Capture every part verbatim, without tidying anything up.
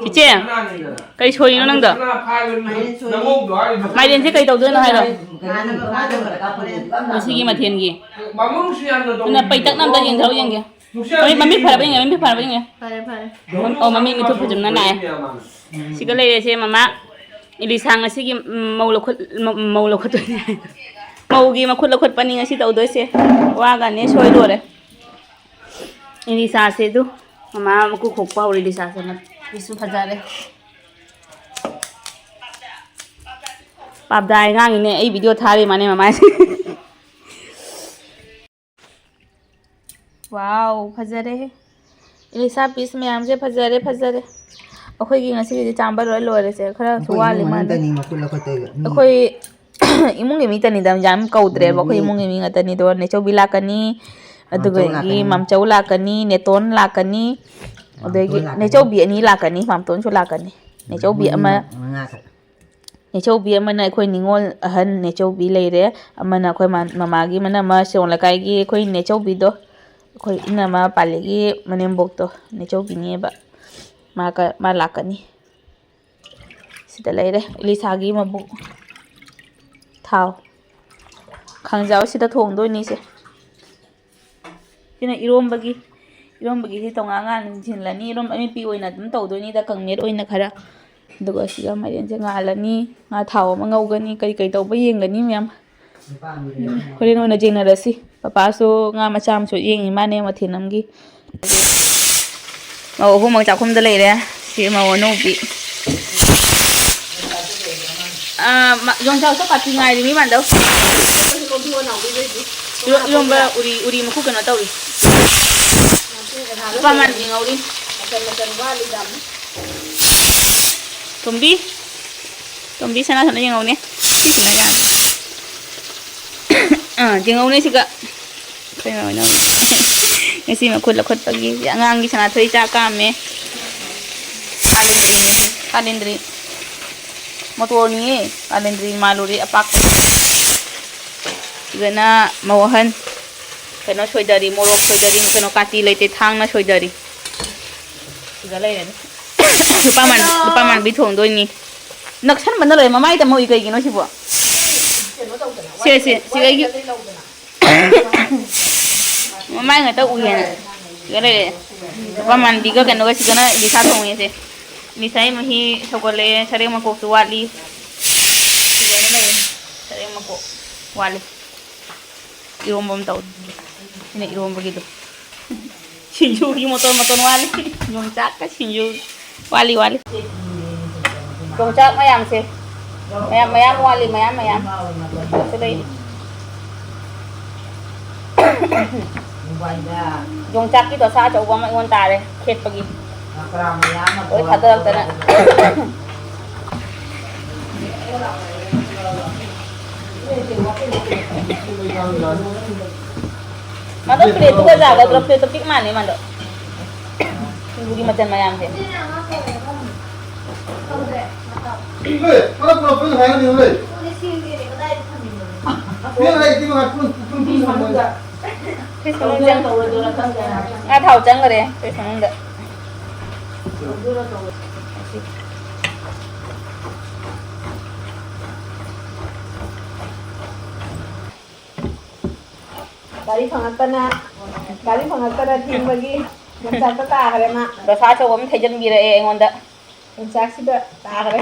ꯏꯆꯦ, ꯀꯩ ꯁꯣꯏꯔꯤꯅꯣ ꯅꯪꯗꯣ? ꯃꯥꯏꯔꯦꯟꯁꯦ ꯀꯩ ꯇꯧꯗꯣꯏꯅꯣ ꯍꯥꯏꯔꯣ? ꯉꯁꯤꯒꯤ ꯃꯊꯦꯜꯒꯤ꯫ ꯑꯗꯨꯅ ꯄꯩꯇꯛꯅ ꯑꯝꯇ ꯌꯦꯡꯊꯔꯛꯎ ꯌꯦꯡꯒꯦ꯫ ꯃꯃꯤꯠ, ꯃꯃꯤꯠ ꯐꯔꯕ ꯌꯦꯡꯒꯦ, ꯃꯃꯤꯠ ꯐꯔꯕ ꯌꯦꯡꯒꯦ꯫ ꯐꯔꯦ, ꯐꯔꯦ꯫ ꯑꯧ, ꯃꯃꯤꯠ ꯃꯤꯠꯇꯣ ꯐꯖꯅ ꯂꯥꯛꯑꯦ꯫ ꯁꯤꯒ ꯂꯩꯔꯦꯁꯦ ꯃꯃꯥ꯫ ꯏꯂꯤꯁꯥ ꯉꯁꯤꯒꯤ, ꯎꯝ, ꯃꯧ ꯂꯧꯈꯠ-, ꯃ-, ꯃꯧ ꯂꯧꯈꯠꯇꯣꯏꯅꯦ꯫ ꯃꯧꯒꯤ ꯃꯈꯨꯠ ꯂꯧꯈꯠꯄꯅꯤ ꯉꯁꯤ ꯇꯧꯗꯣꯏꯁꯦ꯫ ꯋꯥꯒꯅꯦ ꯁꯣꯏꯗꯣꯔꯦ꯫ ꯏꯂꯤꯁꯥꯁꯦ ꯑꯗꯨ ꯃꯃꯥ ꯃꯀꯨ ꯈꯣꯛꯄ ꯍꯧꯔꯦ ꯏꯂꯤꯁꯥꯁꯦ꯫ ꯃꯁꯤꯁꯨ ꯐꯖꯔꯦ꯫ ꯄꯥꯞꯗꯥꯏ ꯉꯥꯡꯉꯤꯅꯦ, ꯑꯩ video ꯊꯥꯔꯤ ꯃꯥꯅꯦ ꯃꯃꯥꯁꯦ꯫ Wow, ꯐꯖꯔꯦꯍꯦ꯫ ꯏꯂꯤꯁꯥ piece ꯃꯌꯥꯝꯁꯦ ꯐꯖꯔꯦ, ꯐꯖꯔꯦ꯫ ꯑꯩꯈꯣꯏꯒꯤ ꯉꯁꯤꯒꯤꯗꯤ ꯆꯥꯝꯕ ꯂꯣꯏ ꯂꯣꯏꯔꯦꯁꯦ꯫ ꯈꯔꯁꯨ ꯑꯩꯈꯣꯏ ꯋꯥꯠꯂꯤ ꯏꯃꯨꯡ ꯃꯥꯜꯂꯦ꯫ ꯃꯅꯨꯡꯗꯅꯤ ꯃꯈꯨꯠ ꯂꯧꯈꯠꯇꯣꯏꯕ꯫ ꯃꯤ ꯑꯩꯈꯣꯏ ꯏꯃꯨꯡꯒꯤ ꯃꯤꯇꯅꯤꯗ, ꯌꯥꯝ ꯀꯧꯗ꯭ꯔꯦꯕ꯫ ꯎꯝ, ꯑꯩꯈꯣꯏ ꯃꯤ ꯏꯃꯨꯡꯒꯤ ꯃꯤ ꯉꯥꯛꯇꯅꯤ꯫ ꯑꯗꯣ ꯅꯦꯆꯧꯕꯤ ꯂꯥꯛꯀꯅꯤ, ꯃꯥꯝꯆꯧ ꯑꯗꯨꯗꯒꯤ ꯂꯥꯛꯀꯅꯤ꯫ ꯃꯥꯝꯆꯧ ꯂꯥꯛꯀꯅꯤ, ꯅꯦꯇꯣꯟ ꯂꯥꯛꯀꯅꯤ, ꯃꯥꯝꯇꯣꯟ ꯑꯗꯒꯤ ꯂꯥꯛꯀꯅꯤ꯫ ꯅꯦꯆꯧꯕꯤ ꯑꯅꯤ ꯂꯥꯛꯀꯅꯤ, ꯃꯥꯝꯇꯣꯟꯁꯨ ꯂꯥꯛꯀꯅꯤ꯫ ꯅꯦꯆꯧꯕꯤ ꯃꯣꯏ ꯃꯤ ꯑꯃ ꯃꯉꯥ ꯈꯛ꯫ ꯅꯦꯆꯧꯕꯤ ꯑꯃꯅ ꯑꯩꯈꯣꯏ ꯅꯤꯉꯣꯜ ꯑꯍꯟ ꯅꯦꯆꯧꯕꯤ ꯂꯩꯔꯦ, ꯑꯃꯅ ꯑꯩꯈꯣꯏ ꯃꯥ-, ꯃꯃꯥꯒꯤ, ꯑꯃꯅ ꯑꯃ ꯁꯤꯔꯣꯡ ꯂꯩꯀꯥꯏꯒꯤ ꯑꯩꯈꯣꯏ ꯅꯦꯆꯧꯕꯤꯗꯣ, ꯑꯩꯈꯣꯏ ꯏꯅꯝꯃ ꯄꯥꯜꯂꯤꯒꯤ ꯃꯅꯦꯝꯕꯣꯛꯇꯣ, ꯅꯦꯆꯧꯕꯤꯅꯦꯕ꯫ ꯃꯥ ꯀ-, ꯃꯥ ꯂꯥꯛꯀꯅꯤ꯫ ꯁꯤꯗ ꯂꯩꯔꯦ ꯏꯂꯤꯁꯥꯒꯤ ꯃꯕꯨꯛ꯫ ꯊꯥꯎ꯫ ꯈꯥꯡꯖꯥꯎꯁꯤꯗ ꯊꯣꯡꯗꯣꯏꯅꯤꯁꯦ꯫ ꯁꯤꯅ ꯏꯔꯣꯝꯕꯒꯤ, ꯏꯔꯣꯝꯕꯒꯤꯁꯤ ꯇꯣꯉꯥꯟ ꯉꯥꯟꯁꯤꯜꯂꯅꯤ꯫ ꯏꯔꯣꯝꯕ ꯑꯃꯦꯠꯄꯤ ꯑꯣꯏꯅ ꯑꯗꯨꯝ ꯇꯧꯗꯣꯏꯅꯤꯗ, ꯀꯪꯃꯦꯠ ꯑꯣꯏꯅ ꯈꯔ꯫ ꯑꯗꯨꯒ ꯁꯤꯒ ꯃꯥꯏꯔꯦꯟꯁꯦ ꯉꯥꯜꯂꯅꯤ, ꯉꯥ ꯊꯥꯎ ꯑꯃ ꯉꯧꯒꯅꯤ, ꯀꯔꯤ ꯀꯔꯤ ꯇꯧꯕ ꯌꯦꯡꯒꯅꯤ ꯃꯌꯥꯝ꯫ ꯍꯣꯔꯦꯟ ꯑꯣꯏꯅ ꯌꯦꯡꯅꯔꯁꯤ꯫ ꯄꯄꯥꯁꯨ ꯉꯥ ꯃꯆꯥ ꯑꯃꯁꯨ ꯌꯦꯡꯉꯤ ꯃꯥꯅꯦ ꯃꯊꯦꯜ ꯑꯃꯒꯤ꯫ ꯃꯧ ꯑꯍꯨꯝꯃꯛ ꯆꯥꯛꯈꯨꯝꯗ ꯂꯩꯔꯦ꯫ ꯁꯤ ꯃꯧ ꯑꯅꯧꯕꯤ꯫ ꯑꯥ, ꯃ-, ꯌꯣꯡꯆꯥꯛꯁꯨ ꯀꯥꯇꯤ ꯉꯥꯏꯔꯤ ꯃꯤ ꯃꯥꯟꯗꯧ꯫ ꯏꯔꯣ-, ꯏꯔꯣꯝꯕ ꯎꯔꯤ, ꯎꯔꯤ ꯃꯀꯨ ꯀꯩꯅꯣ ꯇꯧꯔꯤ꯫ ꯅꯨꯄꯥ ꯃꯥꯟꯕꯤ ꯉꯧꯔꯤ꯫ ꯇꯣꯝꯕꯤ꯫ ꯇꯣꯝꯕꯤ ꯁꯅꯥ ꯁꯅꯥ ꯌꯦꯡꯍꯧꯅꯦ꯫ ꯁꯤꯁꯤꯅ ꯌꯥꯗꯦ꯫ ꯑꯥ, ꯌꯦꯡꯍꯧꯅꯦ ꯁꯤꯒ꯫ ꯑꯩꯈꯣꯏ ꯃꯥ ꯍꯣꯏꯅ ꯉꯁꯤ ꯃꯈꯨꯠ ꯂꯧꯈꯠꯄꯒꯤ ꯑꯉꯥꯡꯒꯤ ꯁꯅꯥꯊꯣꯏ ꯆꯥꯛ ꯀꯥꯝꯃꯦ꯫ ꯀꯥꯂꯦꯟꯗ꯭ꯔꯤꯅꯦ ꯁꯤ, ꯀꯥꯂꯦꯟꯗ꯭ꯔꯤ꯫ ꯃꯣꯇꯣꯔꯅꯤꯌꯦ, ꯀꯥꯂꯦꯟꯗ꯭ꯔꯤ ꯃꯥꯜꯂꯨꯔꯦ ꯑꯄꯥꯛꯄ꯫ ꯁꯤꯗꯅ ꯃꯧ ꯑꯍꯟ ꯀꯩꯅꯣ ꯁꯣꯏꯗꯔꯤ, ꯃꯣꯔꯣꯛ ꯁꯣꯏꯗꯔꯤ, ꯀꯩꯅꯣ ꯀꯥꯇꯤ ꯂꯩꯇꯦ, ꯊꯥꯡꯅ ꯁꯣꯏꯗꯔꯤ꯫ ꯁꯤꯗ ꯂꯩꯔꯅꯤ꯫ ꯂꯨꯄꯥ ꯃꯥꯟ-, ꯂꯨꯄꯥ ꯃꯥꯟꯕꯤ ꯊꯣꯡꯗꯣꯏꯅꯤ꯫ ꯅꯛꯁꯟꯕꯅ ꯂꯣꯏꯔꯦ, ꯃꯃꯥꯏꯗ ꯃꯣꯏ ꯀꯩꯒꯤꯅꯣ ꯁꯤꯕꯣ? ꯁꯦ, ꯁꯦ, ꯁꯤ ꯑꯩꯒꯤ ꯃꯃꯥꯏ ꯉꯥꯛꯇ ꯎꯏꯌꯦꯅ ꯁꯤꯗ ꯂꯩꯔꯦ꯫ ꯂꯨꯄꯥ ꯃꯥꯟꯕꯤꯒ ꯀꯩꯅꯣꯒ ꯁꯤꯗꯅ ꯏꯂꯤꯁꯥ ꯊꯣꯡꯉꯦꯁꯦ꯫ ꯏꯂꯤꯁꯥꯒꯤ ꯃꯍꯤ ꯁꯧꯒꯠꯂꯛꯑꯦ, ꯁꯔꯦꯡ ꯃꯀꯣꯛꯁꯨ ꯋꯥꯠꯂꯤ꯫ ꯁꯤꯗꯅ ꯂꯩꯔꯦ꯫ ꯁꯔꯦꯡ ꯃꯀꯣꯛ ꯋꯥꯠꯂꯤ꯫ ꯏꯔꯣꯝꯕ ꯑꯃ ꯇꯧ꯫ ꯁꯤꯅ ꯏꯔꯣꯝꯕꯒꯤꯗꯣ꯫ ꯁꯤꯡꯖꯨꯒꯤ ꯃꯇꯣꯟ ꯃꯇꯣꯟ ꯋꯥꯠꯂꯤ꯫ ꯌꯣꯡꯆꯥꯛꯀ ꯁꯤꯡꯖꯨ ꯋꯥꯠꯂꯤ, ꯋꯥꯠꯂꯤ꯫ ꯌꯣꯡꯆꯥꯛ ꯃꯌꯥꯝꯁꯦ꯫ ꯃꯌꯥꯝ, ꯃꯌꯥꯝ ꯋꯥꯠꯂꯤ, ꯃꯌꯥꯝ, ꯃꯌꯥꯝ꯫ ꯁꯤ ꯂꯩ꯫ ꯌꯣꯡꯆꯥꯛꯀꯤ ꯗꯣꯁꯥ ꯑꯆꯧꯕ ꯑꯃ ꯑꯩꯉꯣꯟꯗ ꯇꯥꯔꯦ, ꯈꯦꯠꯄꯒꯤ꯫ ꯂꯣꯏ ꯊꯥꯗꯔꯛꯇꯅ꯫ ꯃꯥꯗꯣ ꯄ꯭ꯂꯦꯠꯇꯨꯒ ꯆꯥꯒꯗ꯭ꯔꯣ? ꯄ꯭ꯂꯦꯠꯇꯣ ꯄꯤꯛ ꯃꯥꯜꯂꯦ ꯃꯥꯗꯣ꯫ ꯁꯤꯡꯖꯨꯒꯤ ꯃꯆꯜ ꯃꯌꯥꯝꯁꯦ꯫ ꯐ꯭ꯔꯤꯖ ꯃꯅꯨꯡ ꯆꯪ-, ꯉꯥ ꯊꯥꯎ ꯆꯪꯈꯔꯦ ꯐ꯭ꯔꯤꯖ ꯃꯅꯨꯡꯗ꯫ ꯒꯥꯔꯤ ꯐꯪꯉꯛꯇꯅ, ꯒꯥꯔꯤ ꯐꯪꯉꯛꯇꯅ ꯊꯦꯡꯕꯒꯤ ꯌꯣꯡꯆꯥꯛꯇ ꯇꯥꯈ꯭ꯔꯦ ꯃꯥ꯫ ꯗꯣꯁꯥ ꯑꯆꯧꯕ ꯑꯃ ꯊꯩꯖꯤꯟꯕꯤꯔꯛꯑꯦ ꯑꯩꯉꯣꯟꯗ꯫ ꯌꯣꯡꯆꯥꯛꯁꯤꯗ ꯇꯥꯈ꯭ꯔꯦ꯫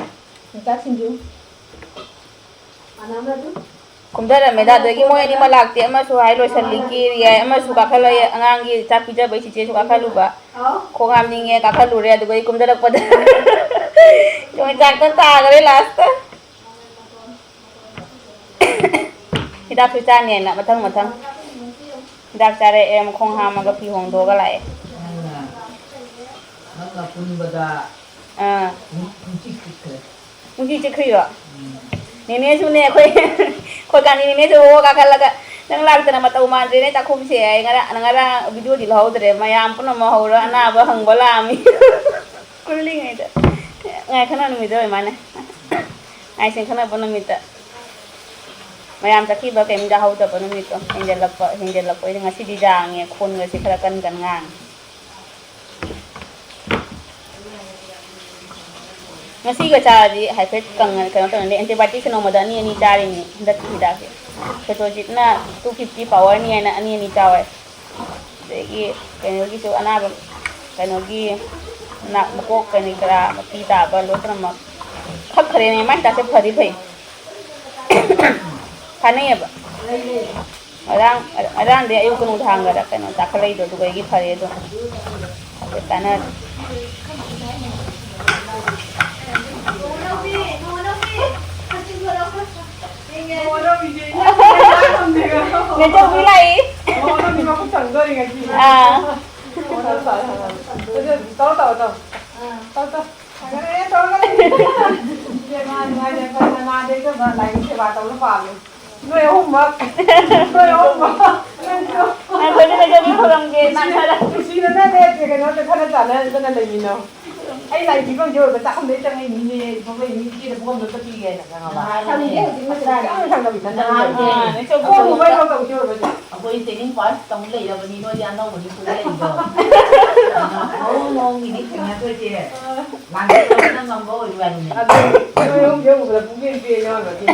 ꯌꯣꯡꯆꯥꯛ ꯁꯤꯡꯖꯨ꯫ ꯃꯥꯟꯅꯕ꯭ꯔꯥ ꯑꯗꯨꯝ? ꯀꯨꯝꯊꯔꯝꯃꯦꯗ, ꯑꯗꯒꯤ ꯃꯣꯏ ꯑꯅꯤꯃꯛ ꯂꯥꯛꯇꯦ, ꯑꯃꯁꯨ ꯍꯥꯏ ꯂꯣꯏꯁꯤꯜꯂꯤ, ꯀꯦꯔꯤ ꯍꯥꯏ, ꯑꯃꯁꯨ ꯀꯥꯈꯠꯂꯛꯑꯦ, ꯑꯉꯥꯡꯒꯤ ꯆꯥꯛ ꯄꯤꯖꯕꯩ ꯆꯤꯆꯦꯁꯨ ꯀꯥꯈꯠꯂꯨꯕ꯫ ꯈꯣꯡ ꯍꯥꯝꯅꯤꯡꯉꯦ ꯀꯥꯈꯠꯂꯨꯔꯦ, ꯑꯗꯨꯒ ꯑꯩ ꯀꯨꯝꯊꯔꯛꯄꯗ ꯌꯣꯡꯆꯥꯛꯇ ꯇꯥꯈ꯭ꯔꯦ ꯂꯥꯁꯇ꯫ ꯍꯤꯗꯥꯛꯁꯨ ꯆꯥꯅꯦꯅ ꯃꯊꯪ ꯃꯊꯪ ꯍꯤꯗꯥꯛ ꯆꯥꯔꯛꯑꯦ, ꯃꯈꯣꯡ ꯍꯥꯝꯃꯒ ꯐꯤ ꯍꯣꯡꯗꯣꯛꯑꯒ ꯂꯥꯛꯑꯦ꯫ ꯅꯪꯅ, ꯅꯪꯅ ꯄꯨꯟꯕꯗ ꯑꯥ꯫ ꯄꯨꯡ-, ꯄꯨꯡꯆꯤꯛ ꯆꯤꯛꯈ꯭ꯔꯦ꯫ ꯄꯨꯡꯆꯤꯛ ꯆꯤꯛꯈ꯭ꯔꯤꯔꯣ? ꯎꯝ꯫ ꯅꯦꯅꯦꯁꯨꯅꯦ, ꯑꯩꯈꯣꯏ, ꯑꯩꯈꯣꯏ ꯀꯥꯅꯤ ꯅꯦꯅꯦꯁꯨ ꯍꯣ ꯀꯥꯈꯠꯂꯒ, "ꯅꯪ ꯂꯥꯛꯇꯅ ꯃꯇꯧ ꯃꯥꯟꯗ꯭ꯔꯦꯅꯦ ꯆꯥꯛꯈꯨꯝꯁꯦ" ꯍꯥꯏ꯫ ꯉꯔꯥꯡ, ꯉꯔꯥꯡ ꯚꯤꯗꯤꯑꯣꯗꯤ ꯂꯧꯍꯧꯗ꯭ꯔꯦ, ꯃꯌꯥꯝ ꯄꯨꯝꯅꯃꯛ ꯍꯧꯔ ꯑꯅꯥꯕ ꯍꯪꯕ ꯂꯥꯛꯑꯝꯃꯤ꯫ ꯀꯨꯜꯂꯤꯉꯩꯗ꯫ ꯉꯥꯏ ꯈꯠꯅ ꯅꯨꯃꯤꯠꯇ ꯑꯣꯏ ꯃꯥꯅꯦ꯫ ꯉꯥꯏꯁꯦ ꯈꯠꯅꯕ ꯅꯨꯃꯤꯠꯇ꯫ ꯃꯌꯥꯝ ꯆꯠꯈꯤꯕ ꯀꯩꯝ ꯆꯥꯍꯧꯗꯕ ꯅꯨꯃꯤꯠꯇꯣ꯫ ꯍꯦꯟꯖꯜꯂꯛꯄ, ꯍꯦꯟꯖꯜꯂꯛꯄꯩꯗꯤ ꯉꯁꯤꯗꯤ ꯌꯥꯡꯉꯦ꯫ ꯈꯣꯟꯒꯁꯦ ꯈꯔ ꯀꯟ ꯀꯟ ꯉꯥꯡꯉꯦ꯫ ꯉꯁꯤꯒ ꯆꯥꯔꯗꯤ ꯍꯥꯏꯐꯦꯠ ꯀꯪꯉ-, ꯀꯩꯅꯣ ꯇꯧꯔꯅꯤ꯫ ꯑꯦꯟꯇꯤꯕꯥꯌꯣꯇꯤꯛꯁꯦ ꯅꯣꯡꯃꯗ ꯑꯅꯤ ꯑꯅꯤ ꯆꯥꯔꯤꯅꯤ ꯍꯟꯗꯛꯀꯤ ꯍꯤꯗꯥꯛꯁꯦ꯫ ꯁꯦꯇꯣꯖꯤꯠꯅ two fifty ꯄꯥꯋꯔꯅꯤ ꯍꯥꯏꯅ ꯑꯅꯤ ꯑꯅꯤ ꯆꯥꯎ ꯍꯥꯏ꯫ ꯑꯗꯒꯤ ꯀꯩꯅꯣꯒꯤꯁꯨ ꯑꯅꯥꯕ, ꯀꯩꯅꯣꯒꯤ ꯅꯥ-, ꯃꯀꯣꯛ ꯀꯔꯤ ꯀꯔꯥ ꯃꯄꯤ ꯇꯥꯕ ꯂꯣꯏ ꯄꯨꯝꯅꯃꯛ ꯈꯛ ꯐꯔꯦꯅꯦ꯫ ꯃꯥꯏ ꯍꯤꯗꯥꯛꯁꯦ ꯐꯗꯤ ꯐꯩ꯫ ꯀꯥꯟꯅꯩꯌꯦꯕ꯫ ꯉꯔꯥꯡ, ꯉꯔꯥꯡꯗꯤ ꯑꯌꯨꯛꯀ ꯅꯨꯡꯗꯥꯡꯒꯗ ꯀꯩꯅꯣ ꯆꯥꯈꯠꯂꯛꯏꯗꯣ ꯑꯗꯨꯗꯒꯤ ꯐꯔꯦ ꯑꯗꯨꯝ꯫ ꯍꯥꯏꯐꯦꯠ ꯀꯥꯟꯅꯔꯦ꯫ ꯅꯦꯆꯧꯕꯤ ꯂꯥꯛꯏ꯫ ꯑꯥ꯫ ꯇꯧ, ꯇꯧ, ꯇꯧ꯫ ꯇꯧ, ꯇꯧ꯫ ꯐꯖꯔꯦ, ꯇꯧꯔꯒ ꯂꯩ꯫ ꯏꯕꯦꯝꯃ, ꯅꯨꯡꯉꯥꯏ ꯌꯥꯏꯐꯅ ꯅꯃꯥꯗ ꯏꯕꯦꯝꯃ ꯂꯥꯏꯅꯤꯡ ꯁꯦꯕꯥ ꯇꯧꯅ ꯄꯥꯜꯂꯨ꯫ ꯅꯣꯏ ꯑꯍꯨꯝꯃꯛ꯫ ꯅꯣꯏ ꯑꯍꯨꯝꯃꯛ꯫ ꯅꯪꯁꯨ꯫ ꯉꯥꯏꯈꯣ, ꯑꯗꯨ ꯅꯦꯆꯧꯕꯤ ꯈꯨꯔꯨꯝꯒꯦ, ꯅꯪ ꯈꯔ꯫ ꯅꯨꯡꯁꯤꯅꯅꯅꯦ, ꯀꯩꯅꯣꯗ ꯈꯔ ꯆꯥꯟꯅꯗꯅ ꯂꯩꯃꯤꯟꯅꯧ꯫ ꯑꯩ ꯂꯥꯏ ꯄꯤꯐꯝꯁꯦ ꯑꯣꯏꯕ ꯆꯥꯛꯈꯨꯝꯗꯩ ꯆꯪꯉꯛꯏ ꯃꯤꯅꯦ, ꯊꯣꯛꯂꯛꯏ ꯃꯤ ꯏꯆꯦꯗ ꯄꯣꯝꯗ ꯑꯝꯇ ꯄꯤꯒꯦ ꯍꯥꯏꯅ ꯈꯪꯉꯕ? ꯃꯥꯅꯦ꯫ ꯁꯪꯗꯦ ꯍꯧꯖꯤꯛ ꯃꯇꯝꯗ꯫ ꯁꯪꯗꯕꯤ ꯁꯪꯗꯕꯤ ꯅꯍꯥꯟꯅꯦ꯫ ꯁꯪꯗꯕꯤ꯫ ꯑꯩꯈꯣꯏ ꯃꯣꯕꯥꯏꯜ ꯐꯥꯎ ꯇꯧꯗꯦ ꯑꯣꯏꯕꯁꯦ꯫ ꯑꯩꯈꯣꯏ training pass ꯇꯧ ꯂꯩꯔꯕꯅꯤ, ꯅꯣꯏꯗꯤ ꯑꯅꯧꯕꯅꯤ ꯄꯨꯔꯛꯏꯗꯣ꯫ ꯃꯑꯣꯡ ꯃꯑꯣꯡꯒꯤꯗꯤ ꯊꯦꯡꯅꯗꯣꯏꯁꯦ꯫ ꯂꯥꯟꯊꯦꯡꯅꯕꯅ ꯉꯝꯕ ꯑꯣꯏꯔꯨ ꯍꯥꯏꯕꯅꯦ꯫ ꯑꯗꯨ ꯅꯣꯏ ꯑꯍꯨꯝꯁꯦ ꯎꯕꯗ ꯄꯨꯡꯄꯦꯟ ꯄꯦꯟ ꯌꯥꯎꯔꯝꯃꯅꯤ꯫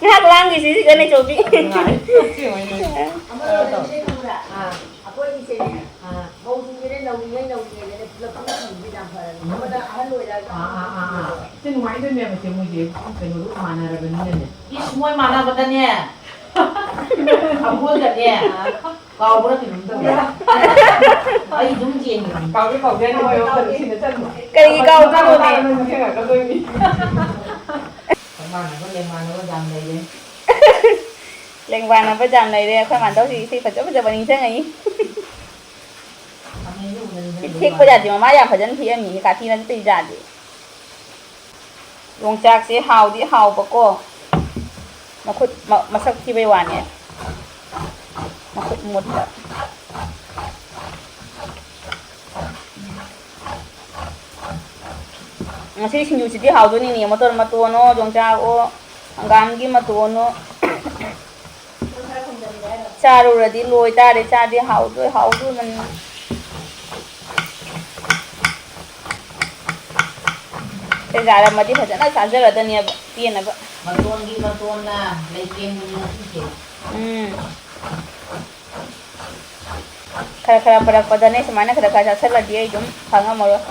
ꯉꯥꯏꯍꯥꯛ ꯂꯥꯡꯈꯤꯁꯤ ꯁꯤꯗ ꯅꯦꯆꯧꯕꯤ꯫ ꯅꯨꯡꯉꯥꯏ꯫ ꯑꯁꯦꯡꯕꯩꯅꯦ꯫ ꯑꯃꯔꯣꯝꯗꯗꯤ ꯈꯪꯕ꯭ꯔꯥ? ꯑꯥ꯫ ꯑꯩꯈꯣꯏꯒꯤꯁꯦ ꯑꯥ꯫ ꯃꯧꯁꯤꯡꯁꯤꯅ ꯅꯧꯔꯤꯉꯩ ꯅꯧꯔꯤꯉꯩꯗꯅꯦ ꯄꯨꯂꯞ ꯄꯨꯟꯅ ꯊꯝꯕꯁꯦ ꯌꯥꯝ ꯐꯔꯕꯅꯦ꯫ ꯑꯃꯅ ꯑꯍꯜ ꯑꯣꯏꯔꯛꯑꯒ ꯑꯥ, ꯑꯥ, ꯑꯥ, ꯑꯥ꯫ ꯁꯤ ꯅꯨꯡꯉꯥꯏꯗꯣꯏꯅꯦꯕ ꯁꯦ ꯃꯣꯏꯁꯦ ꯀꯩꯅꯣꯗꯨ ꯃꯥꯟꯅꯔꯕꯅꯤꯅꯅꯦ꯫ ꯏꯁ, ꯃꯣꯏ ꯃꯥꯟꯅꯕꯗꯅꯦ꯫ ꯑꯩꯈꯣꯏꯒꯅꯦ ꯀꯥꯎꯕ꯭ꯔꯥ ꯀꯩꯅꯣꯝ ꯇꯧꯔꯦ꯫ ꯑꯩ ꯑꯗꯨꯝ ꯆꯦꯟꯈ꯭ꯔꯕꯅꯤ꯫ ꯀꯥꯎꯒꯦ ꯀꯥꯎꯒꯦ ꯍꯥꯏꯅ ꯃꯣꯏ ꯑꯃ ꯀꯔꯤꯝ ꯁꯤꯟꯅ ꯆꯠꯂꯨ꯫ ꯀꯔꯤꯒꯤ ꯀꯥꯎꯗꯣꯏꯅꯣꯅꯦ? ꯃꯇꯥꯡ ꯑꯃ ꯅꯤꯡꯁꯤꯡꯉꯛꯀꯗꯣꯏꯅꯤ꯫ ꯆꯞ ꯃꯥꯟꯅꯕ ꯂꯦꯡꯃꯥꯟꯅꯕ ꯌꯥꯝ ꯂꯩꯔꯦ꯫ ꯂꯦꯡꯃꯥꯟꯅꯕ ꯌꯥꯝ ꯂꯩꯔꯦ꯫ ꯑꯩꯈꯣꯏ ꯃꯥꯟꯗꯧꯁꯤ ꯏꯁꯩ ꯐꯖ ꯐꯖꯕ ꯅꯤꯡꯁꯤꯡꯉꯛꯏ꯫ ꯁꯤ ꯊꯦꯛꯄ ꯌꯥꯗꯦ, ꯃꯃꯥ ꯌꯥꯝ ꯐꯖꯅ ꯊꯦꯛꯑꯝꯃꯤ, ꯀꯥꯊꯤ ꯅꯠꯇꯦ ꯌꯥꯗꯦ꯫ ꯌꯣꯡꯆꯥꯛꯁꯦ ꯍꯥꯎꯗꯤ ꯍꯥꯎꯕꯀꯣ, ꯃꯈꯨꯠ ꯃ-, ꯃꯁꯛ ꯊꯤꯕꯩ ꯋꯥꯅꯦ, ꯃꯈꯨꯠ ꯃꯨꯠꯄ꯫ ꯉꯁꯤ ꯁꯤꯡꯖꯨꯁꯤꯗꯤ ꯍꯥꯎꯗꯣꯏꯅꯤꯅꯦ, ꯃꯇꯣꯟ ꯃꯇꯣꯟꯑꯣ, ꯌꯣꯡꯆꯥꯛꯑꯣ, ꯍꯪꯒꯥꯝꯒꯤ ꯃꯇꯣꯟꯑꯣ꯫ ꯆꯥꯔꯨꯔꯗꯤ ꯂꯣꯏꯇꯥꯔꯦ꯫ ꯆꯥꯗꯤ ꯍꯥꯎꯗꯣꯏ ꯍꯥꯎꯗꯣꯏꯕꯅꯤ꯫ ꯆꯥꯔꯝꯃꯗꯤ ꯐꯖꯅ ꯆꯥꯖꯔꯗꯅꯦꯕ, ꯄꯦꯟꯅꯕ꯫ ꯃꯇꯣꯟꯒꯤ ꯃꯇꯣꯟꯅ ꯂꯩꯇꯦꯡꯕꯅꯤ ꯉꯁꯤꯁꯦ꯫ ꯎꯝ꯫ ꯈꯔ ꯈꯔ ꯄꯨꯔꯛꯄꯗꯅꯦ, ꯁꯨꯃꯥꯏꯅ ꯈꯔ ꯈꯔ ꯆꯥꯁꯤꯜꯂꯗꯤ ꯑꯩ ꯑꯗꯨꯝ ꯈꯪꯉꯝꯃꯔꯣꯏ꯫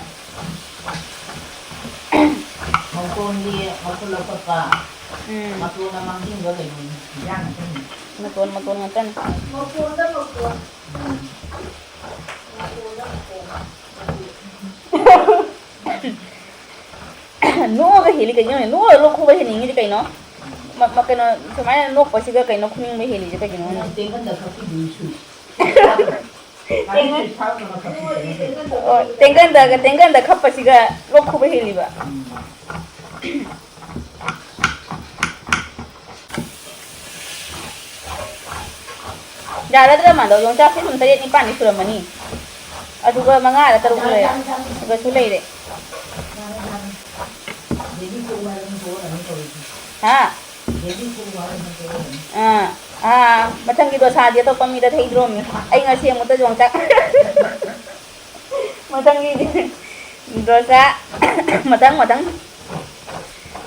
ꯃꯇꯣꯟꯒꯤ ꯃꯈꯨꯜ ꯂꯧꯊꯣꯛꯄ꯫ ꯎꯝ꯫ ꯃꯇꯣꯟꯅ ꯃꯥꯡꯖꯤꯟꯕ ꯀꯩꯅꯣꯅꯤ, ꯏꯟꯖꯥꯡ ꯅꯠꯇꯦꯅꯦ꯫ ꯃꯇꯣꯟ, ꯃꯇꯣꯟ ꯉꯥꯛꯇꯅꯤ꯫ ꯃꯇꯣꯟꯗ ꯃꯇꯣꯟ꯫ ꯎꯝ꯫ ꯃꯇꯣꯟꯗ ꯃꯇꯣꯟ꯫ ꯅꯣꯛꯑꯒ ꯍꯦꯜꯂꯤ ꯀꯩꯒꯤꯅꯣ? ꯅꯣꯛꯑꯒ ꯂꯣꯛ ꯈꯨꯕ ꯍꯦꯟꯅꯤꯡꯉꯤꯗꯤ ꯀꯩꯅꯣ? ꯃ-, ꯃ-, ꯀꯩꯅꯣ, ꯁꯨꯃꯥꯏꯅ ꯅꯣꯛꯄꯁꯤꯒ ꯀꯩꯅꯣ ꯈꯨꯅꯤꯡꯕ ꯍꯦꯜꯂꯤꯁꯦ ꯀꯩꯒꯤꯅꯣ ꯈꯪꯗꯦ? ꯅꯪ ꯇꯦꯡꯒꯟꯗ ꯈꯞꯄꯤꯗꯨꯁꯨ꯫ ꯇꯦꯡꯒꯟ-, ꯑꯣ, ꯇꯦꯡꯒꯟꯗꯒ, ꯇꯦꯡꯒꯟꯗ ꯈꯞꯄꯁꯤꯒ ꯂꯣꯛ ꯈꯨꯕ ꯍꯦꯜꯂꯤꯕ꯫ ꯎꯝ꯫ ꯌꯥꯔꯗ꯭ꯔꯥ ꯃꯥꯗꯣ? ꯌꯣꯡꯆꯥꯛꯁꯦ ꯁꯨꯝ ꯇꯔꯦꯠ ꯅꯤꯄꯥꯟꯗꯤ ꯁꯨꯔꯝꯃꯅꯤ꯫ ꯑꯗꯨꯒ ꯃꯉꯥꯔ ꯇꯔꯨꯛ ꯂꯩꯔꯦ꯫ ꯑꯗꯨꯒꯁꯨ ꯂꯩꯔꯦ꯫ ꯍꯥ? ꯑꯥ, ꯑꯥ, ꯃꯊꯪꯒꯤ ꯗꯣꯁꯥꯗꯤ ꯑꯇꯣꯞꯄ ꯃꯤꯗ ꯊꯩꯗ꯭ꯔꯣꯝꯅꯤ꯫ ꯑꯩ ꯉꯁꯤ ꯑꯃꯨꯛꯇ ꯌꯣꯡꯆꯥꯛ꯫ ꯃꯊꯪꯒꯤꯗꯤ ꯗꯣꯁꯥ꯫ ꯃꯊꯪ, ꯃꯊꯪ꯫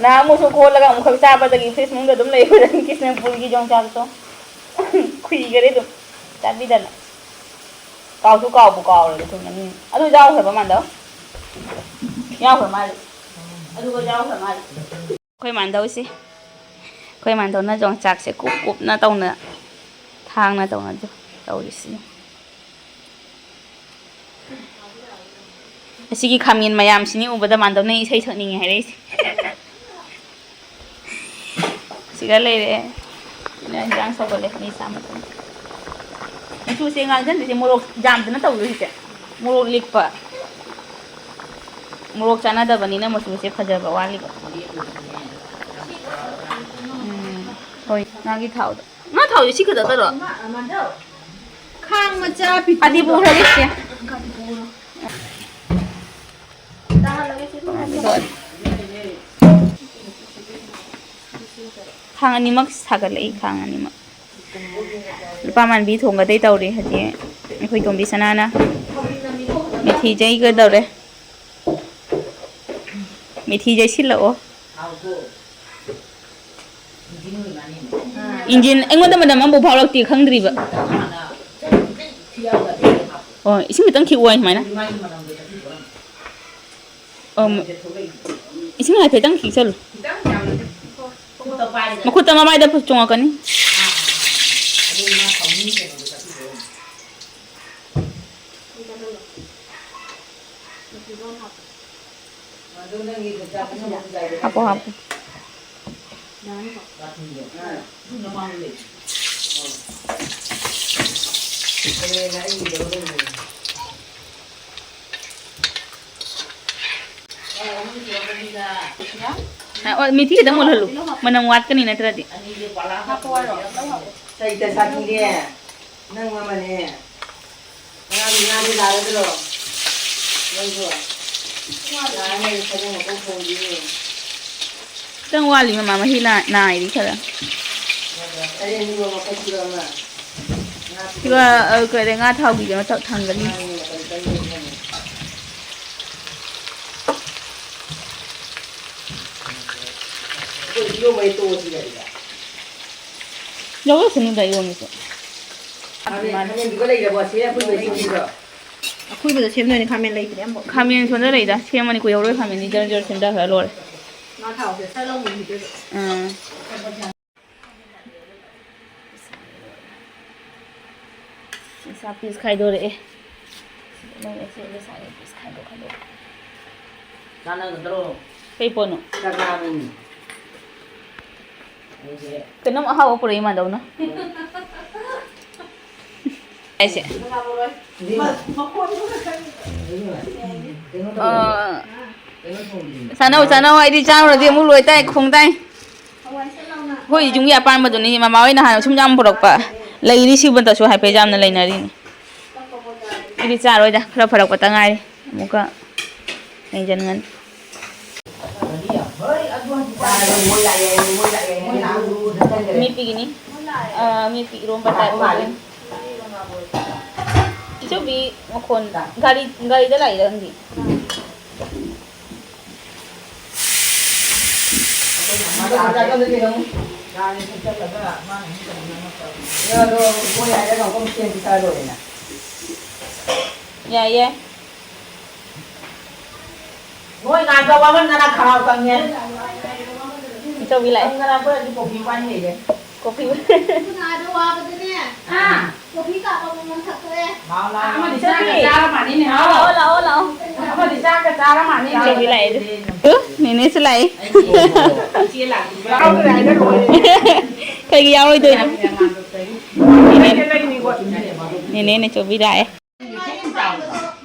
ꯅꯍꯥꯟꯃꯨꯛꯁꯨ ꯈꯣꯠꯂꯒ ꯑꯃꯨꯛꯈꯛ ꯆꯥꯕꯗꯒꯤ ꯐ꯭ꯔꯤꯖ ꯃꯅꯨꯡꯗ ꯑꯗꯨꯝ ꯂꯩꯕꯗꯒꯤ ꯀ꯭ꯔꯤꯁꯅꯄꯨꯔꯒꯤ ꯌꯣꯡꯆꯥꯛꯇꯣ ꯈꯨꯏꯒꯔꯦ ꯑꯗꯨꯝ ꯆꯥꯕꯤꯗꯅ꯫ ꯀꯥꯎꯁꯨ ꯀꯥꯎꯕꯨ ꯀꯥꯎꯔꯦꯗ ꯊꯨꯝꯅ꯫ ꯎꯝ꯫ ꯑꯗꯨ ꯌꯥꯎꯈ꯭ꯔꯕ ꯃꯥꯟꯗꯣ? ꯌꯥꯎꯈ꯭ꯔ ꯃꯥꯜꯂꯦ꯫ ꯑꯗꯨꯒ ꯌꯥꯎꯈ꯭ꯔ ꯃꯥꯜꯂꯦ꯫ ꯑꯩꯈꯣꯏ ꯃꯥꯟꯗꯧꯁꯦ, ꯑꯩꯈꯣꯏ ꯃꯥꯟꯗꯧꯅ ꯌꯣꯡꯆꯥꯛꯁꯦ ꯀꯨꯞ ꯀꯨꯞꯅ ꯇꯧꯅ, ꯊꯥꯡꯅ ꯇꯧꯅ ꯇꯧꯔꯤꯁꯤ꯫ ꯑꯁꯤꯒꯤ ꯈꯥꯃꯦꯟ ꯃꯌꯥꯝꯁꯤꯅꯤ ꯎꯕꯗ ꯃꯥꯟꯗꯧꯅ ꯏꯁꯩ ꯁꯛꯅꯤꯡꯉꯦ ꯍꯥꯏꯔꯛꯏꯁꯦ꯫ ꯁꯤꯒ ꯂꯩꯔꯦ꯫ ꯁꯤꯅ ꯏꯟꯖꯥꯡ ꯁꯧꯒꯠꯂꯦ, ꯃꯤ ꯆꯥꯝꯃ ꯊꯝꯃꯦ꯫ ꯃꯆꯨꯁꯦ ꯉꯥꯡꯁꯤꯟꯗ꯭ꯔꯤꯁꯦ ꯃꯣꯔꯣꯛ ꯌꯥꯝꯗꯅ ꯇꯧꯗꯣꯏꯁꯦ꯫ ꯃꯣꯔꯣꯛ ꯂꯤꯛꯄ꯫ ꯃꯣꯔꯣꯛ ꯆꯥꯟꯅꯗꯕꯅꯤꯅ ꯃꯆꯨꯁꯦ ꯐꯖꯕ ꯋꯥꯠꯂꯤꯕ꯫ ꯎꯝ, ꯍꯣꯏ, ꯉꯥꯒꯤ ꯊꯥꯎꯗꯣ꯫ ꯉꯥ ꯊꯥꯎꯁꯦ ꯁꯤ ꯈꯛꯇ ꯇꯧꯔꯣ? ꯈꯥꯡ ꯃꯆꯥ ꯄꯤꯛꯇ꯭ꯔꯨꯗꯣ꯫ ꯑꯗꯤ ꯄꯨꯈ꯭ꯔꯒꯦ ꯆꯦ꯫ ꯈꯥꯡ ꯑꯅꯤꯃꯛ ꯁꯥꯒꯠꯂꯛꯏ, ꯈꯥꯡ ꯑꯅꯤꯃꯛ꯫ ꯂꯨꯄꯥ ꯃꯥꯟꯕꯤ ꯊꯣꯡꯒꯗꯣꯏ ꯇꯧꯔꯤ ꯍꯧꯖꯤꯛ ꯑꯩꯈꯣꯏ ꯇꯣꯝꯕꯤ ꯁꯅꯥꯅ꯫ ꯃꯤꯊꯤ ꯌꯩꯒꯗꯧꯔꯦ꯫ ꯃꯦꯊꯤ ꯌꯩꯁꯤꯜꯂꯛꯑꯣ꯫ ꯏꯟꯖꯤꯟ ꯑꯩꯉꯣꯟꯗ ꯃꯅꯝ ꯑꯃꯐꯥꯎ ꯐꯥꯎꯔꯛꯇꯦ, ꯈꯪꯗ꯭ꯔꯤꯕ꯫ ꯑꯣ, ꯏꯁꯤꯡ ꯈꯤꯇꯪ ꯈꯤꯛꯑꯣ ꯁꯨꯃꯥꯏꯅ꯫ ꯑꯣ, ꯏꯁꯤꯡ ꯍꯥꯏꯐꯦꯠꯇꯪ ꯈꯤꯛꯆꯜꯂꯨ꯫ ꯃꯈꯨꯠꯇ, ꯃꯃꯥꯏꯗ ꯆꯣꯡꯉꯛꯀꯅꯤ꯫ ꯍꯥꯞꯄꯣ, ꯍꯥꯞꯄꯣ꯫ ꯑ, ꯑꯣ, ꯃꯤꯊꯤ ꯈꯤꯇꯪ ꯃꯨꯜꯍꯜꯂꯨ꯫ ꯃꯅꯝ ꯋꯥꯠꯀꯅꯤ ꯅꯠꯇ꯭ꯔꯗꯤ꯫ ꯍꯥꯞꯄꯣ ꯍꯥꯏꯔꯣ? ꯂꯧ ꯍꯥꯞꯄꯣ꯫ ꯁꯩꯇ ꯁꯥꯊꯤꯔꯦ꯫ ꯅꯪ ꯑꯃꯅꯦ꯫ ꯉꯔꯥꯡꯒꯤ ꯉꯥꯗꯤ ꯂꯥꯛꯑꯔꯣꯏꯗ꯭ꯔꯣ? ꯅꯪꯁꯨ꯫ ꯂꯥꯛꯑꯅꯤ, ꯁꯒꯣꯜ ꯃꯀꯣꯛ ꯊꯣꯡꯗꯣꯏꯅꯦ꯫ ꯈꯤꯇꯪ ꯋꯥꯠꯂꯤ, ꯃꯃꯥ, ꯃꯍꯤ ꯅꯥ-, ꯅꯥꯏꯔꯤ ꯈꯔ꯫ ꯁꯔꯦꯡꯗꯣ ꯃꯀꯣꯛ ꯄꯤꯔꯛꯑꯣ ꯑꯃ꯫ ꯉꯥ ꯁꯤꯒ, ꯄꯤꯔꯛꯑꯣ꯫ ꯑ, ꯀꯔꯤ, ꯉꯥ ꯊꯥꯎꯒꯤꯁꯦ ꯃꯊꯛ ꯊꯥꯡꯒꯠꯂꯤ꯫ ꯉꯥꯒꯤ ꯃꯇꯝ ꯆꯪꯗꯣꯏꯅꯦ꯫ ꯑꯩꯈꯣꯏ ꯏꯔꯣꯝꯕ ꯍꯦꯛ ꯇꯣꯛꯑꯁꯤ ꯀꯔꯤꯔꯥ? ꯌꯥꯎꯔꯛꯁꯅꯨꯗ ꯏꯔꯣꯝꯕꯁꯨ꯫ ꯈꯥꯃꯦꯟ, ꯈꯥꯃꯦꯟꯗꯨꯒ ꯂꯩꯔꯕꯣ? ꯑꯁꯤ ꯑꯩꯈꯣꯏ ꯂꯣꯏꯁꯤꯟꯈꯤꯕ꯭ꯔꯣ? ꯑꯀꯨꯏꯕꯗ ꯁꯦꯝꯗꯣꯏꯅꯤ, ꯈꯥꯃꯦꯟ ꯂꯩꯇ꯭ꯔꯦ ꯑꯃꯐꯥꯎ꯫ ꯈꯥꯃꯦꯟ ꯁꯣꯝꯗ ꯂꯩꯗ, ꯁꯦꯝꯃꯅꯤ, ꯀꯨꯏꯍꯧꯔꯣꯏ ꯈꯥꯃꯦꯟꯗꯤ, ꯖꯔ ꯖꯔ ꯁꯦꯝꯗꯈ꯭ꯔ ꯂꯣꯏꯔꯦ꯫ ꯉꯥ ꯊꯥꯎꯁꯦ ꯁꯠ ꯂꯥꯎ ꯃꯨꯟꯈꯤꯗꯣꯏꯕ꯫ ꯑꯥ꯫ ꯄꯤꯁ ꯈꯥꯏꯗꯣꯔꯛꯑꯦ꯫ ꯁꯤꯗ ꯂꯩꯔꯦ, ꯁꯤ ꯉꯁꯥꯏ ꯄꯤꯁ ꯈꯥꯏꯗꯣꯛ, ꯈꯥꯏꯗꯣꯛ꯫ ꯆꯥꯟꯅꯒꯗ꯭ꯔꯣ? ꯀꯩ ꯄꯣꯠꯅꯣ? ꯆꯥꯛ ꯂꯥꯝꯃꯦꯅꯦ꯫ ꯑꯩꯁꯦ ꯀꯩꯅꯣꯝ ꯑꯍꯥꯎꯕ ꯄꯨꯔꯛꯏ ꯃꯥꯟꯗꯧꯅ꯫ ꯍꯥꯏꯁꯦ꯫ ꯏꯕꯦꯝꯃ, ꯀꯩꯅꯣ ꯇꯧꯔꯦ꯫ ꯑꯥ꯫ ꯀꯩꯅꯣ ꯊꯣꯡꯗ꯭ꯔꯤꯅꯦ꯫ ꯆꯥꯅꯧ, ꯆꯥꯅꯧ, ꯑꯩꯗꯤ ꯆꯥꯔꯨꯔꯗꯤ ꯑꯃꯨꯛ ꯂꯣꯏ ꯇꯥꯏ, ꯈꯣꯡ ꯇꯥꯏ꯫ ꯑꯩꯈꯣꯏ ꯌꯨꯝꯒꯤ ꯑꯄꯥꯟꯕꯗꯨꯅꯤ, ꯃꯃꯥ ꯍꯣꯏ ꯅꯍꯥꯟ ꯁꯨꯝ ꯌꯥꯝ ꯄꯨꯔꯛꯄ꯫ ꯂꯩꯔꯤ ꯁꯤꯕꯗꯁꯨ ꯍꯥꯏꯐꯦꯠ ꯌꯥꯝꯅ ꯂꯩꯅꯔꯤꯅꯤ꯫ ꯑꯩꯗꯤ ꯆꯥꯔꯣꯏꯗ, ꯈꯔ ꯐꯔꯛꯄꯇ ꯉꯥꯏꯔꯤ꯫ ꯑꯃꯨꯛꯀ ꯂꯦꯡꯖꯟꯒꯅꯤ꯫ ꯃꯦꯠꯄꯤꯒꯤꯅꯤ꯫ ꯑꯥ, ꯃꯦꯠꯄꯤ ꯏꯔꯣꯝꯕ type ꯑꯣꯏꯗꯣꯏꯅꯤ꯫ ꯏꯆꯧꯕꯤ ꯃꯈꯣꯟ ꯒꯥꯔꯤ, ꯒꯥꯔꯤꯗ ꯂꯥꯛꯏꯔ ꯈꯪꯗꯦ꯫ ꯆꯥꯛ ꯆꯥꯗꯣꯏꯅꯦ ꯑꯗꯨꯝ꯫ ꯆꯥꯔꯦ, ꯆꯠꯂꯒ ꯃꯥꯅ ꯑꯃꯨꯛ ꯀꯩꯅꯣ ꯑꯃ ꯇꯧꯔꯦ꯫ ꯑꯗꯣ ꯃꯣꯏ ꯍꯥꯏꯔꯒ ꯑꯃꯨꯛ ꯁꯦꯝ ꯄꯤꯊꯔ ꯂꯣꯏꯔꯦꯅ꯫ ꯌꯥꯏꯌꯦ꯫ ꯅꯣꯏ ꯉꯥꯏꯕ ꯋꯥꯃꯟꯗꯅ ꯈꯅꯥꯎ ꯀꯪꯉꯦ꯫ ꯏꯆꯧꯕꯤ ꯂꯥꯛꯑꯦ꯫ ꯀꯪꯗꯅ ꯑꯩꯈꯣꯏ ꯍꯧꯖꯤꯛ ꯀꯣꯐꯤ ꯄꯥꯏ ꯂꯩꯔꯦ꯫ ꯀꯣꯐꯤ꯫ ꯉꯥꯏꯕ ꯋꯥꯕꯗꯅꯦ꯫ ꯍꯥ? ꯀꯣꯐꯤ ꯀꯥꯞꯄ ꯃꯃꯜ ꯊꯛꯇꯣꯛꯑꯦ꯫ ꯂꯥꯛꯑꯣ, ꯂꯥꯛꯑꯣ, ꯂꯥꯛꯑꯣ꯫ ꯑꯃꯗꯤ ꯆꯥꯛꯀ ꯆꯥꯔ ꯃꯥꯜꯂꯤꯅꯦ, ꯍꯥꯎ꯫ ꯂꯥꯛꯑꯣ, ꯂꯥꯛꯑꯣ, ꯂꯥꯛꯑꯣ꯫ ꯑꯃꯗꯤ ꯆꯥꯛꯀ ꯆꯥꯔ ꯃꯥꯜꯂꯤꯅꯦ꯫ ꯏꯆꯧꯕꯤ ꯂꯥꯛꯑꯦ꯫ ꯎ, ꯅꯦꯅꯦꯁꯨ ꯂꯥꯛꯑꯦ꯫ ꯏꯆꯦ ꯂꯥꯛꯑꯦ꯫ ꯌꯥꯎꯗ꯭ꯔꯦ ꯍꯥꯏꯅ ꯂꯣꯏꯔꯦ꯫ ꯀꯩꯒꯤ ꯌꯥꯎꯔꯣꯏꯗꯣꯏꯅꯣ? ꯅꯦꯅꯦ, ꯅꯦꯅꯦ ꯏꯆꯧꯕꯤ ꯂꯥꯛꯑꯦ꯫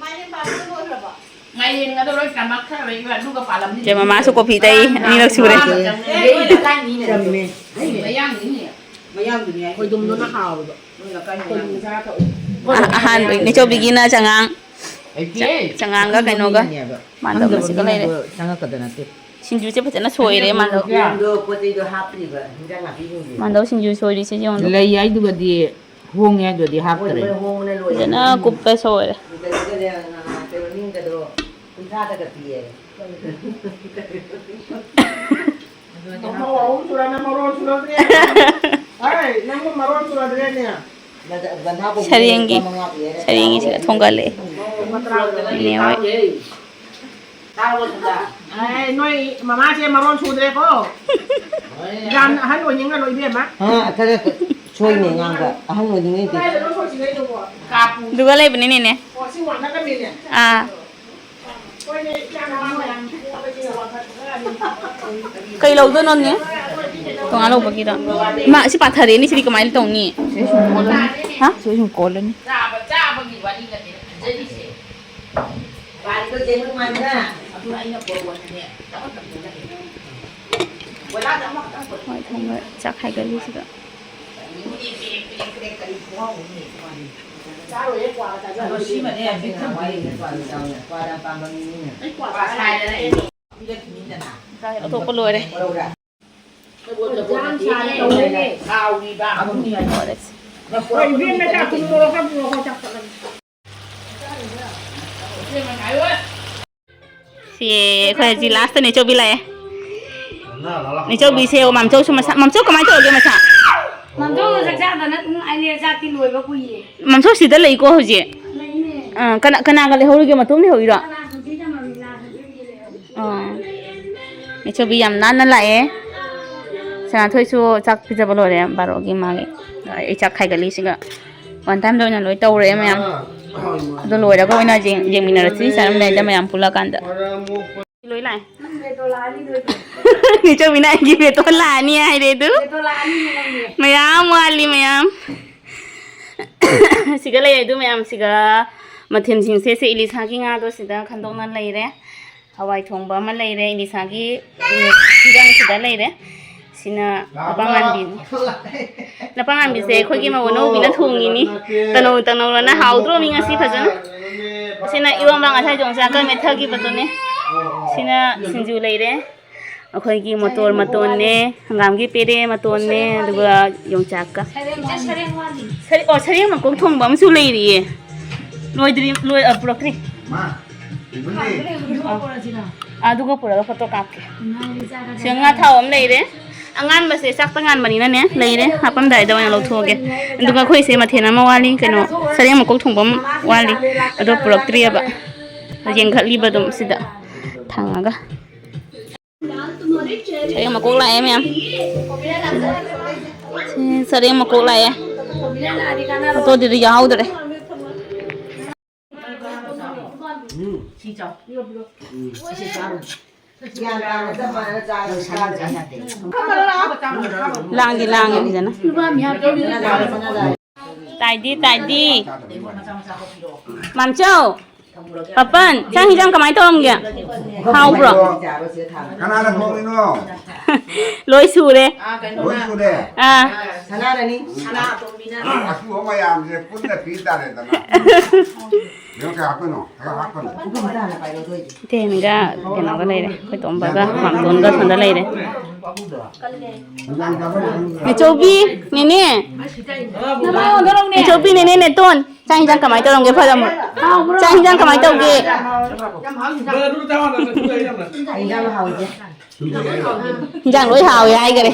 ꯃꯥꯏꯔꯦꯟꯒꯗꯣ ꯂꯣꯏ ꯀꯥꯝꯃꯛꯈ꯭ꯔꯕ ꯑꯗꯨꯒ ꯄꯥꯜꯂꯝꯅꯤ꯫ ꯆꯦ ꯃꯃꯥꯁꯨ ꯀꯣꯐꯤ ꯇꯩ ꯑꯅꯤꯔꯛ ꯁꯨꯔꯦ꯫ ꯆꯝꯃꯦ꯫ ꯃꯌꯥꯡꯗꯨꯅꯤ꯫ ꯃꯌꯥꯡꯗꯨꯅꯤ ꯍꯥꯏꯁꯦ꯫ ꯈꯣꯏꯗꯨꯝꯗꯨꯅ ꯍꯥꯎꯋꯦꯕ꯫ ꯅꯣꯏ ꯂꯩꯀꯥꯏ ꯃꯌꯥꯡꯗꯨꯅꯤ꯫ ꯑꯍꯥꯟꯕ ꯏꯅꯦꯆꯧꯕꯤꯒꯤꯅ ꯆꯉꯥꯡ꯫ ꯂꯩꯇꯤꯌꯦ꯫ ꯆꯉꯥꯡꯒ ꯀꯩꯅꯣꯒ꯫ ꯈꯪꯗꯕ ꯃꯥꯟꯗꯕ ꯃꯤꯅꯅꯦꯕ ꯃꯁꯤꯒ ꯂꯩꯔꯦ꯫ ꯆꯪꯉꯛꯀꯗꯕ ꯅꯠꯇꯦ꯫ ꯁꯤꯡꯖꯨꯁꯦ ꯐꯖꯅ ꯁꯣꯏꯔꯦ ꯃꯥꯟꯗꯧ꯫ ꯃꯌꯥꯝꯗꯣ ꯄꯣꯠ ꯆꯩꯗꯣ ꯍꯥꯞꯇ꯭ꯔꯤꯕ ꯍꯤꯟꯖꯥꯡ ꯅꯥꯄꯤꯁꯤꯡꯁꯦ꯫ ꯃꯥꯟꯗꯧ ꯁꯤꯡꯖꯨ ꯁꯣꯏꯔꯤꯁꯦ ꯌꯦꯡꯉꯨ꯫ ꯂꯩ ꯍꯥꯏꯗꯨꯒꯗꯤ ꯍꯣꯡꯉꯦ ꯍꯥꯏꯗꯨꯒꯗꯤ ꯍꯥꯞꯇ꯭ꯔꯦ꯫ ꯍꯣꯡꯉꯦ, ꯍꯣꯡꯉꯦ ꯂꯣꯏꯔꯦ꯫ ꯐꯖꯅ ꯀꯨꯞꯄ ꯁꯣꯏꯔꯦ꯫ ꯀꯩꯅꯣ, ꯀꯩꯅꯣ, ꯃꯤꯡꯒꯗꯣ ꯀꯨꯟꯊ꯭ꯔꯥꯗꯒ ꯄꯤꯌꯦ꯫ ꯃꯃꯧ ꯑꯍꯨꯝ ꯁꯨꯔ ꯅꯪ ꯃꯔꯣꯟ ꯁꯨꯅꯗ꯭ꯔꯦ꯫ ꯑꯩ, ꯅꯪꯕꯨ ꯃꯔꯣꯟ ꯁꯨꯅꯗ꯭ꯔꯦꯅꯦ꯫ ꯁꯔꯦꯡꯒꯤ, ꯁꯔꯦꯡꯒꯤꯁꯤꯒ ꯊꯣꯡꯒꯠꯂꯛꯑꯦ꯫ ꯏꯅꯦ ꯍꯣꯏ꯫ ꯑꯦ, ꯅꯣꯏ ꯃꯃꯥꯁꯦ ꯃꯔꯣꯟ ꯁꯨꯗ꯭ꯔꯦꯀꯣ꯫ ꯌꯥꯝꯅ ꯑꯍꯟ ꯑꯣꯏꯅꯤꯡꯉꯅꯨ, ꯏꯕꯦꯝꯃ꯫ ꯑ, ꯈꯔ ꯁꯣꯏꯅꯦ ꯉꯥꯡꯕ꯫ ꯑꯍꯟ ꯑꯣꯏꯅꯤꯡꯉꯩꯗꯤ꯫ ꯀꯗꯥꯏꯗꯅꯣ ꯁꯣꯏꯁꯤꯡꯉꯩꯗꯨꯕꯣ? ꯑꯗꯨꯒ ꯂꯩꯕꯅꯤꯅꯦ, ꯏꯅꯦ꯫ ꯑꯣ, ꯁꯤ ꯋꯥꯡꯈꯠꯀꯅꯤꯅꯦ꯫ ꯑꯥ꯫ ꯍꯣꯏꯅꯦ, ꯏꯆꯥ ꯅꯨꯄꯥ ꯃꯌꯥꯝ ꯄꯣꯛꯑꯕꯅꯤꯅ ꯋꯥꯡꯈꯠꯀꯅꯤ꯫ ꯀꯩ ꯂꯧꯗꯣꯏꯅꯣꯅꯦ? ꯇꯣꯉꯥꯟ ꯂꯧꯕꯒꯤꯔꯣ? ꯏꯃꯥ, ꯁꯤ ꯄꯥꯊꯔꯦꯅꯦ, ꯁꯤꯗꯤ ꯀꯃꯥꯏꯅ ꯇꯧꯅꯤ? ꯁꯤꯗꯩ ꯁꯨꯝ ꯀꯣꯜꯂꯅꯤ꯫ ꯍꯥ? ꯁꯤꯗꯩ ꯁꯨꯝ ꯀꯣꯜꯂꯅꯤ꯫ ꯆꯥꯕ, ꯆꯥꯕꯒꯤ ꯋꯥꯔꯤ ꯅꯠꯇꯦ ꯈꯟꯖꯔꯤꯁꯦ꯫ ꯒꯥꯔꯤꯗꯣ ꯆꯦꯟꯕ ꯅꯨꯡꯉꯥꯏꯕ꯭ꯔꯥ? ꯑꯗꯨ ꯑꯩꯅ ꯄꯣꯔꯛꯑꯣꯅꯅꯦ, ꯆꯥꯎꯈꯠꯇꯕꯗꯨꯅ ꯍꯦꯟꯅ꯫ ꯕꯣꯔꯥꯗ ꯑꯃꯈꯛꯇꯪ ꯄꯨꯔꯛꯑꯣ꯫ ꯍꯣꯏ, ꯊꯣꯡꯕ ꯆꯥꯛ ꯍꯥꯏꯒꯠꯂꯤ ꯁꯤꯗ꯫ ꯀꯔꯤ ꯈꯨꯍꯥꯎꯅꯣꯅꯦ꯫ ꯆꯥꯔꯣꯏꯌꯦ, ꯀ꯭ꯋꯥ ꯆꯥꯖꯔꯣꯏ꯫ ꯑꯗꯣ ꯁꯤꯃꯅꯦ, ꯄꯤꯛ ꯊꯟꯕꯤ꯫ ꯀ꯭ꯋꯥ ꯌꯥꯝ ꯄꯥꯝꯕ ꯃꯤꯅꯤꯅ꯫ ꯑꯩ ꯀ꯭ꯋꯥ ꯆꯥꯔꯣꯏ꯫ ꯄꯤꯔꯛꯈꯤꯅꯤꯗꯅ꯫ ꯂꯧꯊꯣꯛꯄ ꯂꯣꯏꯔꯦ꯫ ꯂꯧꯔꯥ? ꯌꯥꯝ ꯁꯥꯅ ꯇꯧꯔꯦꯅꯦ꯫ ꯀꯥꯎꯔꯤꯕ꯫ ꯂꯣꯏꯔꯦ꯫ ꯍꯣꯏ, ꯏꯕꯦꯝꯃ, ꯆꯥꯛ ꯊꯨꯝ ꯃꯣꯔꯣꯛ ꯈꯔ ꯄꯨꯔꯛꯑꯣ, ꯆꯥꯛ ꯆꯠꯂꯒꯦ꯫ ꯁꯤ ꯑꯩꯈꯣꯏ ꯍꯧꯖꯤꯛ ꯂꯥꯁꯇꯅꯦ ꯆꯧꯕꯤ ꯂꯥꯛꯑꯦ꯫ ꯅꯤꯆꯧꯕꯤꯁꯦ, ꯃꯝꯆꯧꯁꯨ ꯃꯁꯥ, ꯃꯝꯆꯧ ꯀꯃꯥꯏꯅ ꯇꯧꯔꯒꯦ ꯃꯁꯥ? ꯃꯝꯆꯧꯗꯣ ꯆꯥꯛ ꯆꯥꯗꯅ ꯑꯗꯨꯝ ꯑꯩꯅꯦ ꯆꯥꯛꯇꯤ ꯂꯣꯏꯕ ꯀꯨꯏꯔꯦ꯫ ꯃꯝꯆꯧ ꯁꯤꯗ ꯂꯩꯀꯣ ꯍꯧꯖꯤꯛ꯫ ꯂꯩꯅꯦ꯫ ꯑꯥ, ꯀꯅꯥ, ꯀꯅꯥꯒ ꯂꯩꯍꯧꯔꯤꯒꯦ? ꯃꯇꯣꯝ ꯂꯩꯍꯧꯔꯤꯔꯣ? ꯀꯅꯥ ꯁꯨꯕꯤꯗ ꯃꯃꯤꯅꯥ ꯁꯨꯕꯤꯗ ꯂꯩꯍꯧꯔꯤ꯫ ꯑꯥ꯫ ꯅꯤꯆꯧꯕꯤ ꯌꯥꯝ ꯅꯥꯟꯅ ꯂꯥꯛꯑꯦ꯫ ꯁꯅꯥꯊꯣꯏꯁꯨ ꯆꯥꯛ ꯄꯤꯖꯕ ꯂꯣꯏꯔꯦ, ꯕꯥꯔꯣꯒꯤ ꯃꯥꯒꯤ꯫ ꯑꯩ ꯆꯥꯛ ꯈꯥꯏꯒꯠꯂꯤꯁꯤꯒ꯫ One time ꯗ ꯑꯣꯏꯅ ꯂꯣꯏ ꯇꯧꯔꯦ ꯃꯌꯥꯝ꯫ ꯑꯗꯨ ꯂꯣꯏꯔꯒ ꯑꯣꯏꯅ ꯌꯦꯡ-, ꯌꯦꯡꯃꯤꯟꯅꯔꯁꯤ ꯆꯥꯔꯝꯗꯥꯏꯗ ꯃꯌꯥꯝ ꯄꯨꯜꯂꯀꯥꯟꯗ꯫ ꯂꯣꯏ ꯂꯥꯛꯑꯦ꯫ ꯅꯪ ꯕꯦꯇꯣ ꯂꯥꯛꯑꯅꯤ ꯂꯣꯏ꯫ ꯅꯤꯆꯧꯕꯤꯅ ꯑꯩꯒꯤ ꯕꯦꯇꯣ ꯂꯥꯛꯑꯅꯤ ꯍꯥꯏꯔꯦ ꯑꯗꯨ꯫ ꯕꯦꯇꯣ ꯂꯥꯛꯑꯅꯤ ꯅꯪꯒꯤ꯫ ꯃꯌꯥꯝ ꯋꯥꯠꯂꯤ ꯃꯌꯥꯝ꯫ ꯁꯤꯒ ꯂꯩ ꯑꯗꯨ ꯃꯌꯥꯝꯁꯤꯒ ꯃꯊꯦꯜꯁꯤꯡꯁꯦ, ꯁꯦ ꯏꯂꯤꯁꯥꯒꯤ ꯉꯥꯗꯣ ꯁꯤꯗ ꯈꯟꯗꯣꯛꯅ ꯂꯩꯔꯦ꯫ ꯍꯋꯥꯏ ꯊꯣꯡꯕ ꯑꯃ ꯂꯩꯔꯦ, ꯏꯂꯤꯁꯥꯒꯤ, ꯎꯝ, ꯍꯤꯟꯖꯥꯡꯁꯤꯗ ꯂꯩꯔꯦ꯫ ꯁꯤꯅ ꯂꯨꯄꯥ ꯉꯥꯟꯕꯤꯅꯤ꯫ ꯂꯨꯄꯥ ꯉꯥꯟꯕꯤꯁꯦ ꯑꯩꯈꯣꯏꯒꯤ ꯃꯧ ꯑꯅꯧꯕꯤꯅ ꯊꯣꯡꯉꯤꯅꯤ꯫ ꯇꯅꯧ ꯇꯅꯧꯔꯅ ꯍꯥꯎꯗ꯭ꯔꯣ ꯃꯤ ꯉꯁꯤ ꯐꯖꯅ? ꯁꯤꯅ ꯏꯔꯣꯝꯕ ꯉꯁꯥꯏ ꯌꯣꯡꯆꯥꯛꯀ ꯃꯦꯠꯊꯈꯤꯕꯗꯨꯅꯦ꯫ ꯁꯤꯅ ꯁꯤꯡꯖꯨ ꯂꯩꯔꯦ꯫ ꯑꯩꯈꯣꯏꯒꯤ ꯃꯇꯣꯟ ꯃꯇꯣꯟꯅꯦ, ꯍꯪꯒꯥꯝꯒꯤ ꯄꯦꯔꯦ ꯃꯇꯣꯟꯅꯦ, ꯑꯗꯨꯒ ꯌꯣꯡꯆꯥꯛꯀ꯫ ꯁꯔꯦꯡ ꯋꯥꯠꯂꯤ꯫ ꯁꯔꯦꯡ, ꯑꯣ, ꯁꯔꯦꯡ ꯃꯀꯣꯛ ꯊꯣꯡꯕ ꯑꯃꯁꯨ ꯂꯩꯔꯤꯌꯦ꯫ ꯂꯣꯏꯗ꯭ꯔꯤ, ꯂꯣꯏ-, ꯑ, ꯄꯨꯔꯛꯇ꯭ꯔꯤ꯫ ꯃꯥ, ꯏꯕꯨꯡꯉꯣ꯫ ꯑꯗꯨꯒ ꯄꯨꯔꯒ ꯐꯣꯇꯣ ꯀꯥꯞꯀꯦ꯫ ꯁꯤꯗ ꯉꯥ ꯊꯥꯎ ꯑꯃ ꯂꯩꯔꯦ꯫ ꯑꯉꯥꯟꯕꯁꯦ ꯆꯥꯛꯇ ꯉꯥꯟꯕꯅꯤꯅꯅꯦ, ꯂꯩꯔꯦ꯫ ꯍꯥꯞꯄꯝꯗꯥꯏꯗ ꯑꯣꯏꯅ ꯂꯧꯊꯣꯛꯑꯒꯦ꯫ ꯑꯗꯨꯒ ꯑꯩꯈꯣꯏꯁꯦ ꯃꯊꯦꯜ ꯑꯃ ꯋꯥꯠꯂꯤ, ꯀꯩꯅꯣ, ꯁꯔꯦꯡ ꯃꯀꯣꯛ ꯊꯣꯡꯕ ꯑꯃ ꯋꯥꯠꯂꯤ꯫ ꯑꯗꯣ ꯄꯨꯔꯛꯇ꯭ꯔꯤꯑꯕ꯫ ꯌꯦꯡꯈꯠꯂꯤꯕ ꯑꯗꯨꯝ ꯁꯤꯗ ꯊꯥꯡꯉꯒ꯫ ꯁꯔꯦꯡ ꯃꯀꯣꯛ ꯂꯥꯛꯑꯦ ꯃꯌꯥꯝ꯫ ꯁꯤ ꯁꯔꯦꯡ ꯃꯀꯣꯛ ꯂꯥꯛꯑꯦ꯫ ꯐꯣꯇꯣꯗꯨꯗꯤ ꯌꯥꯎꯍꯧꯗ꯭ꯔꯦ꯫ ꯂꯥꯡꯗꯤ ꯂꯥꯡꯉꯦ ꯐꯖꯅ꯫ ꯇꯥꯏꯗꯤ, ꯇꯥꯏꯗꯤ꯫ ꯃꯥꯝꯆꯧ, ꯄꯥꯄꯟ, ꯆꯥꯛ ꯍꯤꯟꯖꯥꯡ ꯀꯃꯥꯏꯅ ꯇꯧꯔꯝꯒꯦ? ꯍꯥꯎꯕ꯭ꯔꯣ? ꯀꯅꯥꯅ ꯊꯣꯡꯉꯤꯅꯣ? ꯂꯣꯏ ꯁꯨꯔꯦ꯫ ꯂꯣꯏ ꯁꯨꯔꯦ? ꯑꯥ꯫ ꯁꯅꯥꯔꯅꯤ꯫ ꯑꯁꯨꯕ ꯃꯌꯥꯝꯁꯦ ꯄꯨꯟꯅ ꯄꯤ ꯇꯥꯔꯦꯗꯅ꯫ ꯌꯦꯡꯉꯣ ꯀꯌꯥ ꯍꯥꯞꯇꯣꯏꯅꯣ? ꯈꯔ ꯍꯥꯞꯀꯅꯨ꯫ ꯏꯇꯦꯟꯒ ꯀꯩꯅꯣꯒ ꯂꯩꯔꯦ꯫ ꯑꯩꯈꯣꯏ ꯇꯣꯝꯕꯒ ꯃꯥꯝꯇꯣꯟꯒ ꯁꯣꯝꯗ ꯂꯩꯔꯦ꯫ ꯅꯦꯆꯧꯕꯤ, ꯅꯦꯅꯦ꯫ ꯅꯦꯆꯧꯕꯤ, ꯅꯦꯅꯦ, ꯅꯦꯇꯣꯟ꯫ ꯆꯥꯛ ꯍꯤꯟꯖꯥꯡ ꯀꯃꯥꯏꯅ ꯇꯧꯔꯝꯒꯦ? ꯐꯔꯝ-, ꯆꯥꯛ ꯍꯤꯟꯖꯥꯡ ꯀꯃꯥꯏꯅ ꯇꯧꯒꯦ? ꯏꯟꯖꯥꯡ ꯍꯥꯎꯏꯁꯦ꯫ ꯏꯟꯖꯥꯡ ꯂꯣꯏ ꯍꯥꯎꯋꯦ ꯍꯥꯏꯈꯔꯦ꯫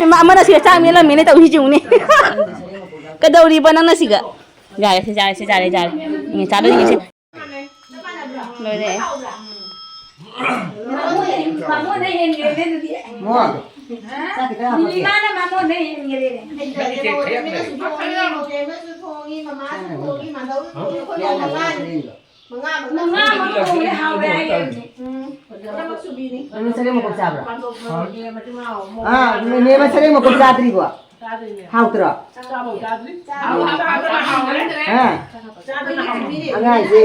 ꯏꯃꯥ ꯑꯃꯅ ꯁꯤꯒ ꯆꯥꯛ ꯃꯦꯠꯂꯝꯃꯦꯅꯦ ꯇꯧꯔꯤꯁꯤ ꯌꯦꯡꯉꯨꯅꯦ꯫ ꯀꯩꯗꯧꯔꯤꯕ ꯅꯪꯅ ꯁꯤꯒ? ꯌꯥꯔꯦ ꯁꯤ ꯌꯥꯔꯦ ꯁꯤ ꯌꯥꯔꯦ ꯌꯥꯔꯦ꯫ ꯏꯪ ꯆꯥꯗꯣꯏꯅꯤ ꯁꯤ꯫ ꯂꯣꯏꯔꯦ꯫ ꯃꯉꯣꯟꯗ ꯍꯦꯟꯈ꯭ꯔꯦꯅꯦ ꯑꯗꯨꯗꯤ꯫ ꯃꯉꯣꯟꯗ꯫ ꯍꯥ? ꯆꯥꯛ ꯈꯤꯇꯪ ꯍꯥꯞꯄꯛꯀꯦ꯫ ꯅꯤꯃꯥꯅ ꯃꯉꯣꯟꯗ ꯍꯦꯟꯈ꯭ꯔꯦꯅꯦ꯫ ꯃꯃꯥꯁꯨ ꯊꯣꯡꯉꯤ, ꯃꯃꯥꯁꯨ ꯊꯣꯡꯉꯤ, ꯃꯥꯗꯧꯁꯨ ꯊꯣꯡꯉꯤ, ꯑꯩꯈꯣꯏ ꯃꯉꯥ꯫ ꯃꯉꯥ ꯑꯃ ꯊꯣꯡꯉꯦ ꯍꯥꯎꯔꯦ ꯍꯥꯏꯌꯦ꯫ ꯎꯝ꯫ ꯄꯨꯝꯅꯃꯛ ꯁꯨꯕꯤꯅꯤ꯫ ꯅꯪ ꯁꯔꯦꯡ ꯃꯀꯨꯞ ꯆꯥꯕ꯭ꯔꯥ? ꯄꯥꯟꯊꯣꯛ ꯐꯔꯣꯏ꯫ ꯑꯥ, ꯅꯦꯅꯦ ꯁꯔꯦꯡ ꯃꯀꯨꯞ ꯆꯥꯗ꯭ꯔꯤꯕꯣ? ꯆꯥꯗ꯭ꯔꯤꯅꯦ꯫ ꯍꯥꯎꯇ꯭ꯔꯣ? ꯆꯥꯕ ꯆꯥꯗ꯭ꯔꯤ꯫ ꯍꯥꯎ, ꯍꯥꯎ, ꯍꯥꯎꯔꯦ꯫ ꯍꯥ? ꯆꯥꯗ꯭ꯔꯤꯅꯦ꯫ ꯑꯉꯥꯡꯁꯦ꯫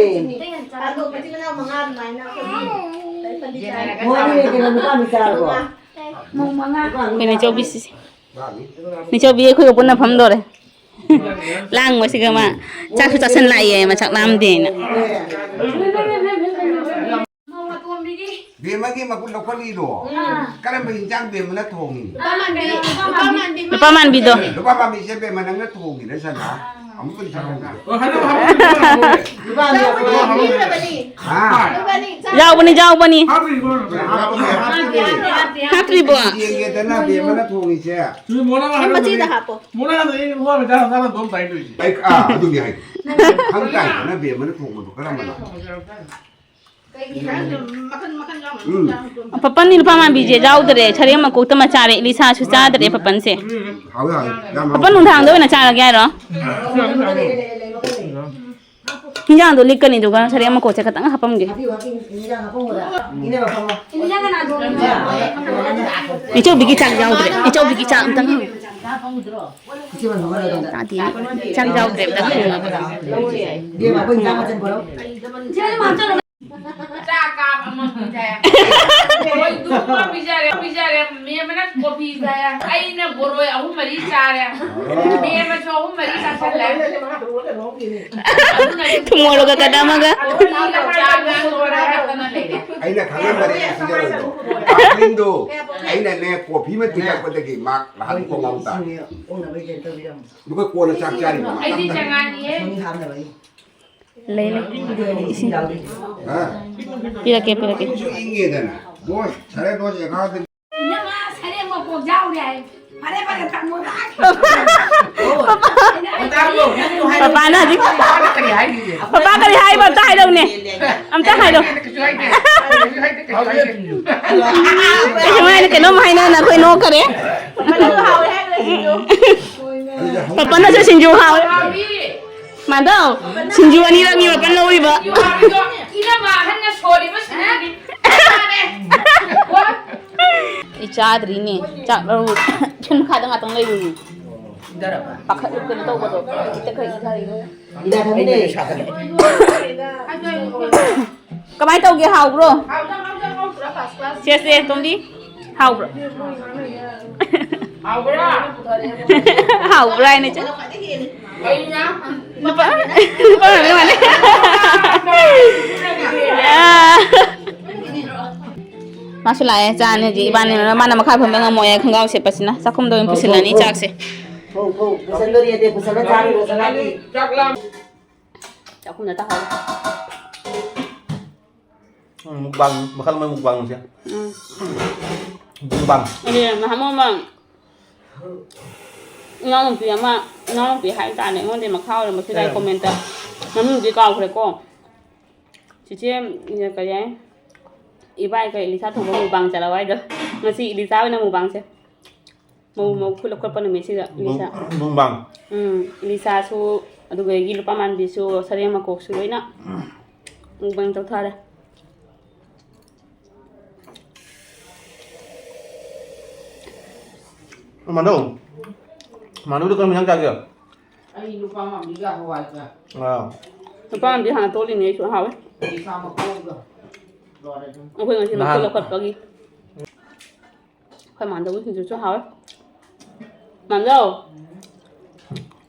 ꯄꯥꯟꯊꯣꯛ ꯃꯆꯤꯟ ꯃꯅꯥꯎ ꯃꯉꯥ ꯑꯗꯨꯃꯥꯏꯅ ꯑꯩꯈꯣꯏꯒꯤ ꯂꯩꯐꯝꯗꯤ ꯆꯥꯏ꯫ ꯃꯣꯏꯗꯤ ꯀꯩꯅꯣ ꯅꯨꯄꯥ ꯃꯆꯥꯔꯕꯣ? ꯃꯧ ꯃꯉꯥ꯫ ꯑꯩꯈꯣꯏ ꯅꯤꯆꯧꯕꯤꯁꯤ꯫ ꯅꯤꯆꯧꯕꯤ ꯑꯩꯈꯣꯏꯒ ꯄꯨꯟꯅ ꯐꯝꯗꯣꯔꯦ꯫ ꯂꯥꯡꯕꯁꯤꯒ ꯃꯥ ꯆꯥꯛꯁꯨ ꯆꯥꯁꯤꯟ ꯂꯥꯛꯑꯦ, ꯃꯥ ꯆꯥꯛ ꯂꯥꯝꯗꯦꯅ꯫ ꯕꯦꯝꯃꯒꯤ ꯃꯈꯨꯠ ꯂꯧꯈꯠꯂꯤꯗꯣ? ꯀꯔꯝꯕ ꯏꯟꯖꯥꯡ ꯕꯦꯝꯃꯅ ꯊꯣꯡꯉꯤ? ꯅꯨꯄꯥ ꯃꯥꯟꯕꯤꯗꯣ꯫ ꯅꯨꯄꯥ ꯃꯥꯟꯕꯤꯁꯦ ꯕꯦꯝꯃ ꯅꯪꯅ ꯊꯣꯡꯉꯤꯔ ꯁꯅꯥ? ꯑꯃꯨꯛꯇ ꯆꯥꯍꯧꯗꯦ꯫ ꯍꯥ? ꯌꯥꯎꯕꯅꯤ, ꯌꯥꯎꯕꯅꯤ꯫ ꯍꯥꯞꯇ꯭ꯔꯤꯕꯣ? ꯌꯦꯡꯒꯦꯗꯅ ꯕꯦꯝꯃꯅ ꯊꯣꯡꯉꯤꯁꯦ꯫ ꯃꯆꯤꯗ ꯍꯥꯞꯄꯣ꯫ ꯃꯣꯔꯥꯗ ꯑꯩ ꯅꯨꯄꯥ ꯃꯆꯥ ꯃꯆꯥ ꯅꯠꯇ꯭ꯔꯣ ꯑꯃ ꯇꯥꯏꯗꯣꯏꯁꯦ? ꯑꯩ, ꯑꯥ, ꯑꯗꯨꯅꯤ ꯍꯥꯏ꯫ ꯈꯪ ꯇꯥꯏꯗꯅ ꯕꯦꯝꯃꯅ ꯊꯣꯡꯕꯗꯣ ꯀꯔꯝꯕꯅꯣ? ꯃꯈꯟ ꯃꯈꯟ ꯌꯥꯎꯔꯝꯒꯅꯤ꯫ ꯎꯝ꯫ ꯄꯥꯄꯟꯗꯤ ꯅꯨꯄꯥ ꯃꯥꯟꯕꯤꯁꯦ ꯌꯥꯎꯗ꯭ꯔꯦ꯫ ꯁꯔꯦꯡ ꯃꯀꯣꯛꯇ ꯃꯆꯥꯔꯦ꯫ ꯏꯂꯤꯁꯥꯁꯨ ꯆꯥꯗ꯭ꯔꯦ ꯄꯥꯄꯟꯁꯦ꯫ ꯍꯥꯎꯋꯦ, ꯍꯥꯎꯋꯦ꯫ ꯌꯥꯝ ꯍꯥꯎꯋꯦ꯫ ꯄꯥꯄꯟ ꯅꯨꯡꯗꯥꯡꯗ ꯑꯣꯏꯅ ꯆꯥꯔꯒꯦ ꯍꯥꯏꯔꯣ? ꯍꯤꯟꯖꯥꯡꯗꯣ ꯂꯤꯛꯀꯅꯤ, ꯑꯗꯨꯒ ꯁꯔꯦꯡ ꯃꯀꯣꯛꯁꯦ ꯈꯇꯪ ꯍꯥꯞꯄꯝꯒꯦ꯫ ꯏꯟꯖꯥꯡ ꯀꯅꯥ ꯊꯣꯡꯉꯤꯅꯣ? ꯏꯆꯧꯕꯤꯒꯤ ꯆꯥꯛ ꯌꯥꯎꯗ꯭ꯔꯦ꯫ ꯏꯆꯧꯕꯤꯒꯤ ꯆꯥꯛ ꯑꯝꯇꯪ ꯍꯪꯉꯨ꯫ ꯇꯥꯗꯦꯅꯦ꯫ ꯆꯥꯛ ꯌꯥꯎꯗ꯭ꯔꯦ, ꯑꯝꯇꯪ ꯍꯪꯉꯨ꯫ ꯏꯕꯦꯝꯃ, ꯑꯩꯈꯣꯏ ꯏꯟꯖꯥꯡ ꯃꯆꯜ ꯄꯨꯔꯛꯎ꯫ ꯆꯥꯛ ꯀꯥꯞ ꯑꯃ ꯄꯤꯖꯔꯦ꯫ ꯃꯣꯏ ꯗꯨꯛ ꯑꯃ ꯄꯤꯖꯔꯦ, ꯄꯤꯖꯔꯦ꯫ ꯃꯦꯝ ꯑꯃꯅ ꯀꯣꯐꯤ ꯆꯥꯏ꯫ ꯑꯩꯅ ꯕꯣꯔꯣꯏ ꯑꯍꯨꯝ ꯃꯔꯤ ꯆꯥꯔꯦ꯫ ꯃꯦꯝ ꯑꯃꯁꯨ ꯑꯍꯨꯝ ꯃꯔꯤ ꯆꯥꯁꯜꯂꯦ꯫ ꯑꯗꯨꯅ ꯊꯨꯝ ꯃꯣꯔꯣꯛꯀ ꯀꯗꯥꯃꯒ꯫ ꯀꯣꯐꯤꯒ ꯆꯥꯒ ꯂꯣꯏꯔꯦ ꯍꯥꯏꯗꯅ ꯂꯩꯔꯦ꯫ ꯑꯩꯅ ꯈꯪꯉꯝꯕꯅꯦ ꯄꯤꯖꯔꯣꯏꯗꯣ꯫ ꯀꯥꯞꯂꯤꯟꯗꯣ, ꯑꯩꯅꯅꯦ ꯀꯣꯐꯤ ꯑꯃ ꯊꯤꯜꯂꯛꯄꯗꯒꯤ ꯃꯥ ꯂꯥꯛꯍꯟ ꯈꯣꯡ ꯉꯥꯎ ꯇꯥꯔꯦ꯫ ꯑꯗꯨꯒ ꯀꯣꯟꯅ ꯆꯥꯛ ꯆꯥꯔꯤꯕ ꯑꯩꯗꯤ ꯃꯇꯝꯗ꯫ ꯆꯉꯥꯡꯅꯤꯍꯦ꯫ ꯂꯩ, ꯂꯩ꯫ ꯏꯁꯤꯡ꯫ ꯍꯥ? ꯄꯤꯔꯛꯀꯦ, ꯄꯤꯔꯛꯀꯦ꯫ ꯏꯁꯤꯡꯁꯨ ꯏꯪꯉꯦꯗꯅ꯫ ꯗꯣꯁ, ꯁꯥꯔꯦ ꯗꯣꯁ, ꯑꯦꯒꯥꯔꯣ꯫ ꯏꯅꯝꯃ, ꯁꯔꯦꯡ ꯃꯀꯣꯛ ꯌꯥꯎꯔꯦ ꯍꯥꯏ꯫ ꯐꯔꯦ, ꯐꯔꯦ, ꯊꯝꯃꯣ꯫ ꯄꯄꯥꯅ ꯍꯧꯖꯤꯛ, ꯄꯄꯥ ꯀꯔꯤ ꯍꯥꯏꯕ ꯑꯝꯇ ꯍꯥꯏꯔꯛꯎꯅꯦ꯫ ꯑꯝꯇ ꯍꯥꯏꯔꯛꯑꯣ꯫ ꯀꯩꯁꯨ ꯍꯥꯏꯅ ꯀꯩꯅꯣꯝ ꯍꯥꯏꯅ ꯅꯈꯣꯏ ꯅꯣꯛꯈꯔꯦ꯫ ꯄꯄꯥꯅꯁꯨ ꯁꯤꯡꯖꯨ ꯍꯥꯎꯋꯦ꯫ ꯃꯥꯙꯧ, ꯁꯤꯡꯖꯨ ꯑꯅꯤꯔꯛꯅꯤ ꯃꯄꯟ ꯂꯧꯔꯤꯕ꯫ ꯏꯅꯝꯃ ꯑꯍꯟꯅ ꯁꯣꯜꯂꯤꯕ ꯁꯤꯡꯖꯨꯗꯤ ꯆꯥꯔꯦ꯫ ꯑꯩ ꯆꯥꯗ꯭ꯔꯤꯅꯦ꯫ ꯆꯥꯛ ꯂꯧꯔꯨ-, ꯁꯤ ꯃꯈꯥꯗ ꯉꯥꯛꯇꯪ ꯂꯩꯔꯨꯏ꯫ ꯄꯥꯈꯠ-, ꯀꯩꯅꯣ ꯇꯧꯕꯗꯣ, ꯍꯧꯖꯤꯛꯇ ꯈꯔ ꯏꯪꯊꯔꯛꯏ꯫ ꯀꯃꯥꯏꯅ ꯇꯧꯒꯦ? ꯍꯥꯎꯕ꯭ꯔꯣ? ꯁꯦ, ꯁꯦ, ꯇꯣꯝꯕꯤ, ꯍꯥꯎꯕ꯭ꯔꯣ? ꯍꯥꯎꯕ꯭ꯔꯥ? ꯍꯥꯎꯕ꯭ꯔꯥ ꯍꯥꯏꯅ ꯆꯦ? ꯅꯨꯄꯥ, ꯅꯨꯄꯥ ꯑꯣꯏꯔꯝꯗꯧ ꯃꯥꯜꯂꯦ꯫ ꯑꯥ꯫ ꯃꯥꯁꯨ ꯂꯥꯛꯑꯦ, ꯆꯥꯅꯤ ꯍꯧꯖꯤꯛ ꯏꯕꯥꯅꯤ꯫ ꯃꯥꯅ ꯃꯈꯥ ꯐꯝꯕ ꯉꯝꯃꯣꯏꯌꯦ ꯈꯣꯡꯒ꯭ꯔꯥꯎ ꯁꯦꯠꯄꯁꯤꯅ꯫ ꯆꯥꯛꯈꯨꯝꯗ ꯑꯣꯏꯅ ꯄꯨꯁꯤꯜꯂꯅꯤ ꯆꯥꯛꯁꯦ꯫ ꯊꯣꯛ, ꯊꯣꯛ, ꯄꯨꯁꯟꯗꯣꯔꯤ ꯑꯗꯤ, ꯄꯨꯁꯜꯂ ꯆꯥꯔꯨꯔꯣ, ꯆꯥꯔꯨꯔꯣ꯫ ꯆꯥꯛꯈꯨꯝꯗ ꯇꯥꯍꯧꯔꯦ꯫ ꯎꯝ, mukbang, ꯃꯈꯜ ꯑꯃꯒꯤ mukbang ꯁꯦ꯫ ꯎꯝ꯫ Mukbang꯫ ꯑꯗꯨꯅꯦ, ꯅꯍꯥꯟꯃꯨꯛ ꯑꯃ ꯏꯅꯥꯎꯅꯨꯄꯤ ꯑꯃ, ꯏꯅꯥꯎꯅꯨꯄꯤ ꯍꯥꯏꯕ ꯇꯥꯔꯦ, ꯑꯩꯉꯣꯟꯗꯩ ꯃꯈꯥ ꯑꯣꯏꯔꯝꯕꯁꯨ ꯌꯥꯏ, ꯑꯦ꯫ Comment꯫ ꯃꯃꯤꯡꯗꯤ ꯀꯥꯎꯈ꯭ꯔꯦꯀꯣ꯫ ꯆꯤꯆꯦ, ꯀꯔꯤ ꯍꯥꯏ? ꯏꯕꯥꯏ ꯀꯩ ꯏꯂꯤꯁꯥ ꯊꯣꯡꯕ mukbang ꯆꯠꯂꯕ ꯍꯥꯏꯗꯣ꯫ ꯉꯁꯤ ꯏꯂꯤꯁꯥ ꯑꯣꯏꯅ mukbang ꯁꯦ꯫ ꯃꯧ, ꯎꯝ꯫ ꯃꯧ ꯈꯨꯠ ꯂꯧꯈꯠꯄ ꯅꯨꯃꯤꯠꯁꯤꯗ, ꯃꯨꯛ-, ꯏꯂꯤꯁꯥ꯫ Mukbang꯫ ꯎꯝ, ꯏꯂꯤꯁꯥꯁꯨ, ꯑꯗꯨꯗꯒꯤ ꯂꯨꯄꯥ ꯃꯥꯟꯕꯤꯁꯨ, ꯁꯔꯦꯡ ꯃꯀꯣꯛꯁꯨ ꯂꯣꯏꯅ mukbang ꯇꯧꯊꯔꯦ꯫ ꯃꯥꯙꯧ, ꯃꯥꯙꯧꯗꯤ ꯀꯔꯝꯕ ꯏꯟꯖꯥꯡ ꯆꯥꯒꯦ? ꯑꯩ ꯂꯨꯄꯥ ꯃꯥꯟꯕꯤꯒ ꯍꯋꯥꯏꯒ꯫ ꯑꯥ꯫ ꯂꯨꯄꯥ ꯃꯥꯟꯕꯤ ꯍꯥꯟꯅ ꯇꯣꯠꯂꯤꯅꯦ, ꯑꯩꯁꯨ ꯍꯥꯎꯋꯦ꯫ ꯏꯂꯤꯁꯥ ꯃꯀꯣꯛꯒ꯫ ꯂꯣꯏꯔꯦ ꯑꯗꯨꯝ꯫ ꯑꯩꯈꯣꯏ ꯉꯁꯤ ꯅꯍꯥꯟ ꯃꯈꯨꯠ ꯂꯧꯈꯠꯄꯒꯤ꯫ ꯑꯩꯈꯣꯏ ꯃꯥꯟꯗꯧꯒꯤ ꯁꯤꯡꯖꯨꯁꯨ ꯍꯥꯎꯋꯦ꯫ ꯃꯥꯟꯗꯧ꯫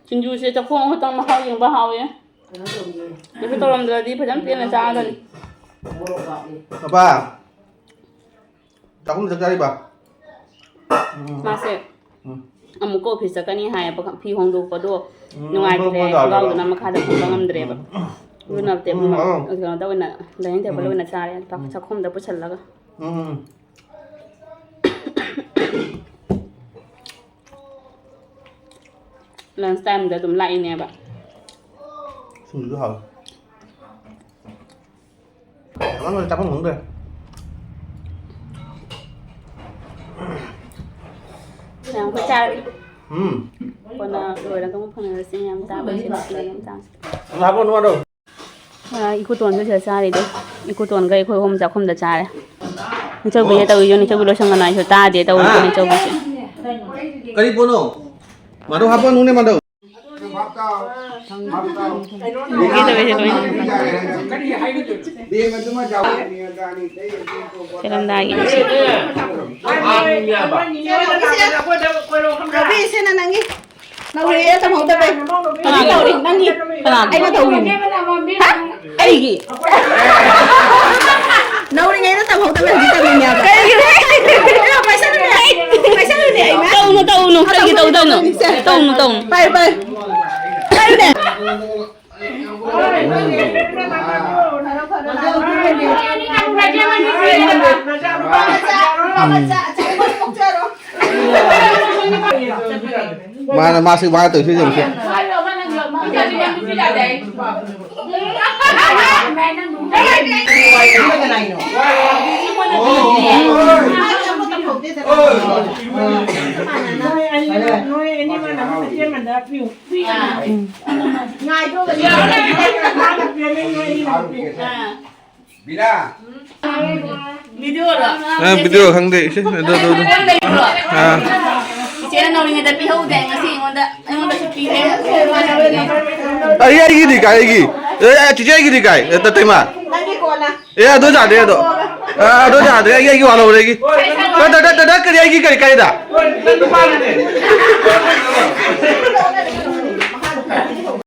ꯁꯤꯡꯖꯨꯁꯦ ꯆꯥꯛꯈꯣꯝ ꯑꯃꯈꯛꯇꯪ ꯃꯍꯥꯎ ꯌꯦꯡꯕ ꯍꯥꯎꯋꯦ꯫ ꯀꯩꯅꯣ ꯇꯧꯔꯤꯌꯦ꯫ ꯀꯩꯁꯨ ꯇꯧꯔꯝꯗ꯭ꯔꯗꯤ ꯐꯖꯅ ꯄꯦꯟꯅ ꯆꯥꯔꯗꯝꯅꯤ꯫ ꯃꯣꯔꯣꯛ ꯋꯥꯠꯂꯤ꯫ ꯄꯥꯄꯥ, ꯆꯥꯛꯈꯨꯝꯗ ꯆꯥꯛ ꯆꯥꯔꯤꯕ? ꯎꯝ꯫ ꯃꯥꯁꯦ ꯎꯝ꯫ ꯑꯃꯨꯛꯀ office ꯆꯠꯀꯅꯤ ꯍꯥꯏꯌꯦꯕ, ꯐꯤ ꯍꯣꯡꯗꯣꯛꯄꯗꯣ ꯎꯝ, ꯅꯨꯡꯉꯥꯏꯇ꯭ꯔꯦ, ꯍꯣꯡꯗꯣꯛꯄ ꯈꯣꯡꯒ꯭ꯔꯥꯎꯗꯨꯅ ꯃꯈꯥꯗ ꯄꯨꯕ ꯉꯝꯗ꯭ꯔꯦꯕ꯫ ꯎꯝ꯫ ꯑꯗꯨꯅ ꯇꯦꯕꯜ ꯎꯝ, ꯑꯥ꯫ ꯀꯩꯅꯣꯗ ꯑꯣꯏꯅ, dining table ꯎꯝ꯫ ꯑꯣꯏꯅ ꯆꯥꯔꯦ, ꯂꯨꯄꯥ ꯎꯝ꯫ ꯆꯥꯛꯈꯨꯝꯗ ꯄꯨꯁꯜꯂꯒ꯫ ꯎꯝ꯫ Lunch timeꯗ ꯑꯗꯨꯝ ꯂꯥꯛꯏꯅꯦꯕ꯫ ꯁꯤꯡꯖꯨꯁꯨ ꯍꯥꯎꯋꯦ꯫ ꯆꯥꯃꯟꯕꯗ ꯆꯥꯐꯝ ꯈꯪꯗ꯭ꯔꯦ꯫ ꯃꯌꯥꯝ ꯑꯩꯈꯣꯏ ꯆꯥꯔꯒꯦ꯫ ꯎꯝ꯫ ꯀꯣꯟꯅ ꯂꯣꯏꯔꯒ ꯑꯃꯨꯛ ꯐꯪꯅꯔꯁꯤ꯫ ꯃꯌꯥꯝ ꯆꯥꯕꯁꯤ ꯅꯨꯡꯁꯤꯅ ꯌꯥꯝ ꯆꯥꯁꯤ꯫ ꯑꯗꯨ ꯍꯥꯞꯄꯛꯑꯣ, ꯑꯗꯨ꯫ ꯑ, ꯏꯀꯨꯇꯣꯟꯁꯨ ꯁꯤꯗ ꯆꯥꯔꯤꯗꯣ꯫ ꯏꯀꯨꯇꯣꯟꯒ ꯑꯩꯈꯣꯏ ꯑꯍꯨꯝ ꯆꯥꯛꯈꯨꯝꯗ ꯆꯥꯔꯦ꯫ ꯅꯤꯆꯧꯕꯤꯅ ꯇꯧꯔꯤꯗꯣ, ꯅꯤꯆꯧꯕꯤ ꯂꯣꯏꯁꯪꯒꯅꯨ ꯍꯥꯏꯁꯨ ꯇꯥꯗꯦ ꯇꯧꯔꯤꯗꯣ, ꯍꯥ? ꯅꯤꯆꯧꯕꯤꯁꯦ꯫ ꯀꯔꯤ ꯄꯣꯠꯅꯣ? ꯃꯥꯗꯧ ꯍꯥꯞꯄꯛꯑꯅꯨꯅꯦ, ꯃꯥꯗꯧ꯫ ꯎꯒꯦ ꯇꯧꯋꯦ ꯁꯤ ꯂꯣꯏꯅ꯫ ꯀꯦꯔꯝꯗꯥꯒꯤ ꯉꯁꯤ꯫ ꯅꯧꯔꯤꯌꯦ, ꯇꯝꯍꯧꯗꯕꯩ꯫ ꯀꯅꯥꯒꯤ? ꯅꯪꯒꯤ꯫ ꯀꯅꯥꯒꯤ? ꯑꯩꯅ ꯇꯧꯔꯤꯅꯦ꯫ ꯍꯥ? ꯑꯩꯒꯤ꯫ ꯅꯧꯔꯤꯉꯩꯗ ꯇꯝꯍꯧꯗꯕꯩ ꯍꯧꯖꯤꯛ ꯇꯝꯃꯤꯅꯦꯕ꯫ ꯀꯩꯒꯤꯅꯣ? ꯄꯥꯏꯁꯜꯂꯨꯅꯦ꯫ ꯄꯥꯏꯁꯜꯂꯨꯅꯦ, ꯑꯩ ꯃꯥ꯫ ꯇꯧꯅꯨ, ꯇꯧꯅꯨ꯫ ꯀꯩꯒꯤ ꯇꯧꯗꯧꯅꯣ? ꯇꯧꯅꯨ, ꯇꯧꯅꯨ꯫ ꯄꯥꯏ, ꯄꯥꯏ꯫ ꯄꯥꯏꯌꯨꯅꯦ꯫ ꯃꯥꯅ, ꯃꯥꯁꯤ ꯃꯥꯅ ꯇꯧꯔꯤꯁꯤ ꯌꯦꯡꯉꯨꯁꯦ꯫ ꯕꯤꯅꯥ꯫ ꯚꯤꯗꯤꯑꯣꯔꯣ? ꯑ, ꯚꯤꯗꯤꯑꯣ ꯈꯪꯗꯦ꯫ ꯏꯁꯦ, ꯑꯗꯨ, ꯑꯗꯨ, ꯑꯗꯨ꯫ ꯐꯣꯟ ꯂꯩꯕ꯭ꯔꯣ? ꯑ꯫ ꯏꯆꯦꯅ ꯅꯧꯔꯤꯉꯩꯗ ꯄꯤꯍꯧꯗꯦ, ꯉꯁꯤ ꯑꯩꯉꯣꯟꯗ, ꯑꯩꯉꯣꯟꯗꯁꯨ ꯄꯤꯔꯦ꯫ ꯑꯩ, ꯑꯩꯒꯤꯗꯤ ꯀꯥꯏ, ꯑꯩꯒꯤ? ꯑꯦ, ꯑꯦ, ꯆꯤꯆꯦ, ꯑꯩꯒꯤꯗꯤ ꯀꯥꯏ? ꯑꯦ, ꯇꯇꯩꯃ꯫ ꯅꯪꯒꯤ ꯀꯣꯟꯅ꯫ ꯑꯦ, ꯑꯗꯨ ꯌꯥꯗ꯭ꯔꯦ, ꯑꯗꯣ꯫ ꯑ, ꯑꯗꯨ ꯌꯥꯗ꯭ꯔꯦ, ꯑꯩꯒꯤ, ꯑꯩꯒꯤ ꯋꯥꯠꯍꯧꯔꯦ, ꯑꯩꯒꯤ꯫ ꯗ, ꯗ, ꯗ, ꯗ, ꯀꯔꯤ, ꯑꯩꯒꯤ ꯀꯔꯤ ꯀꯥꯏꯗ?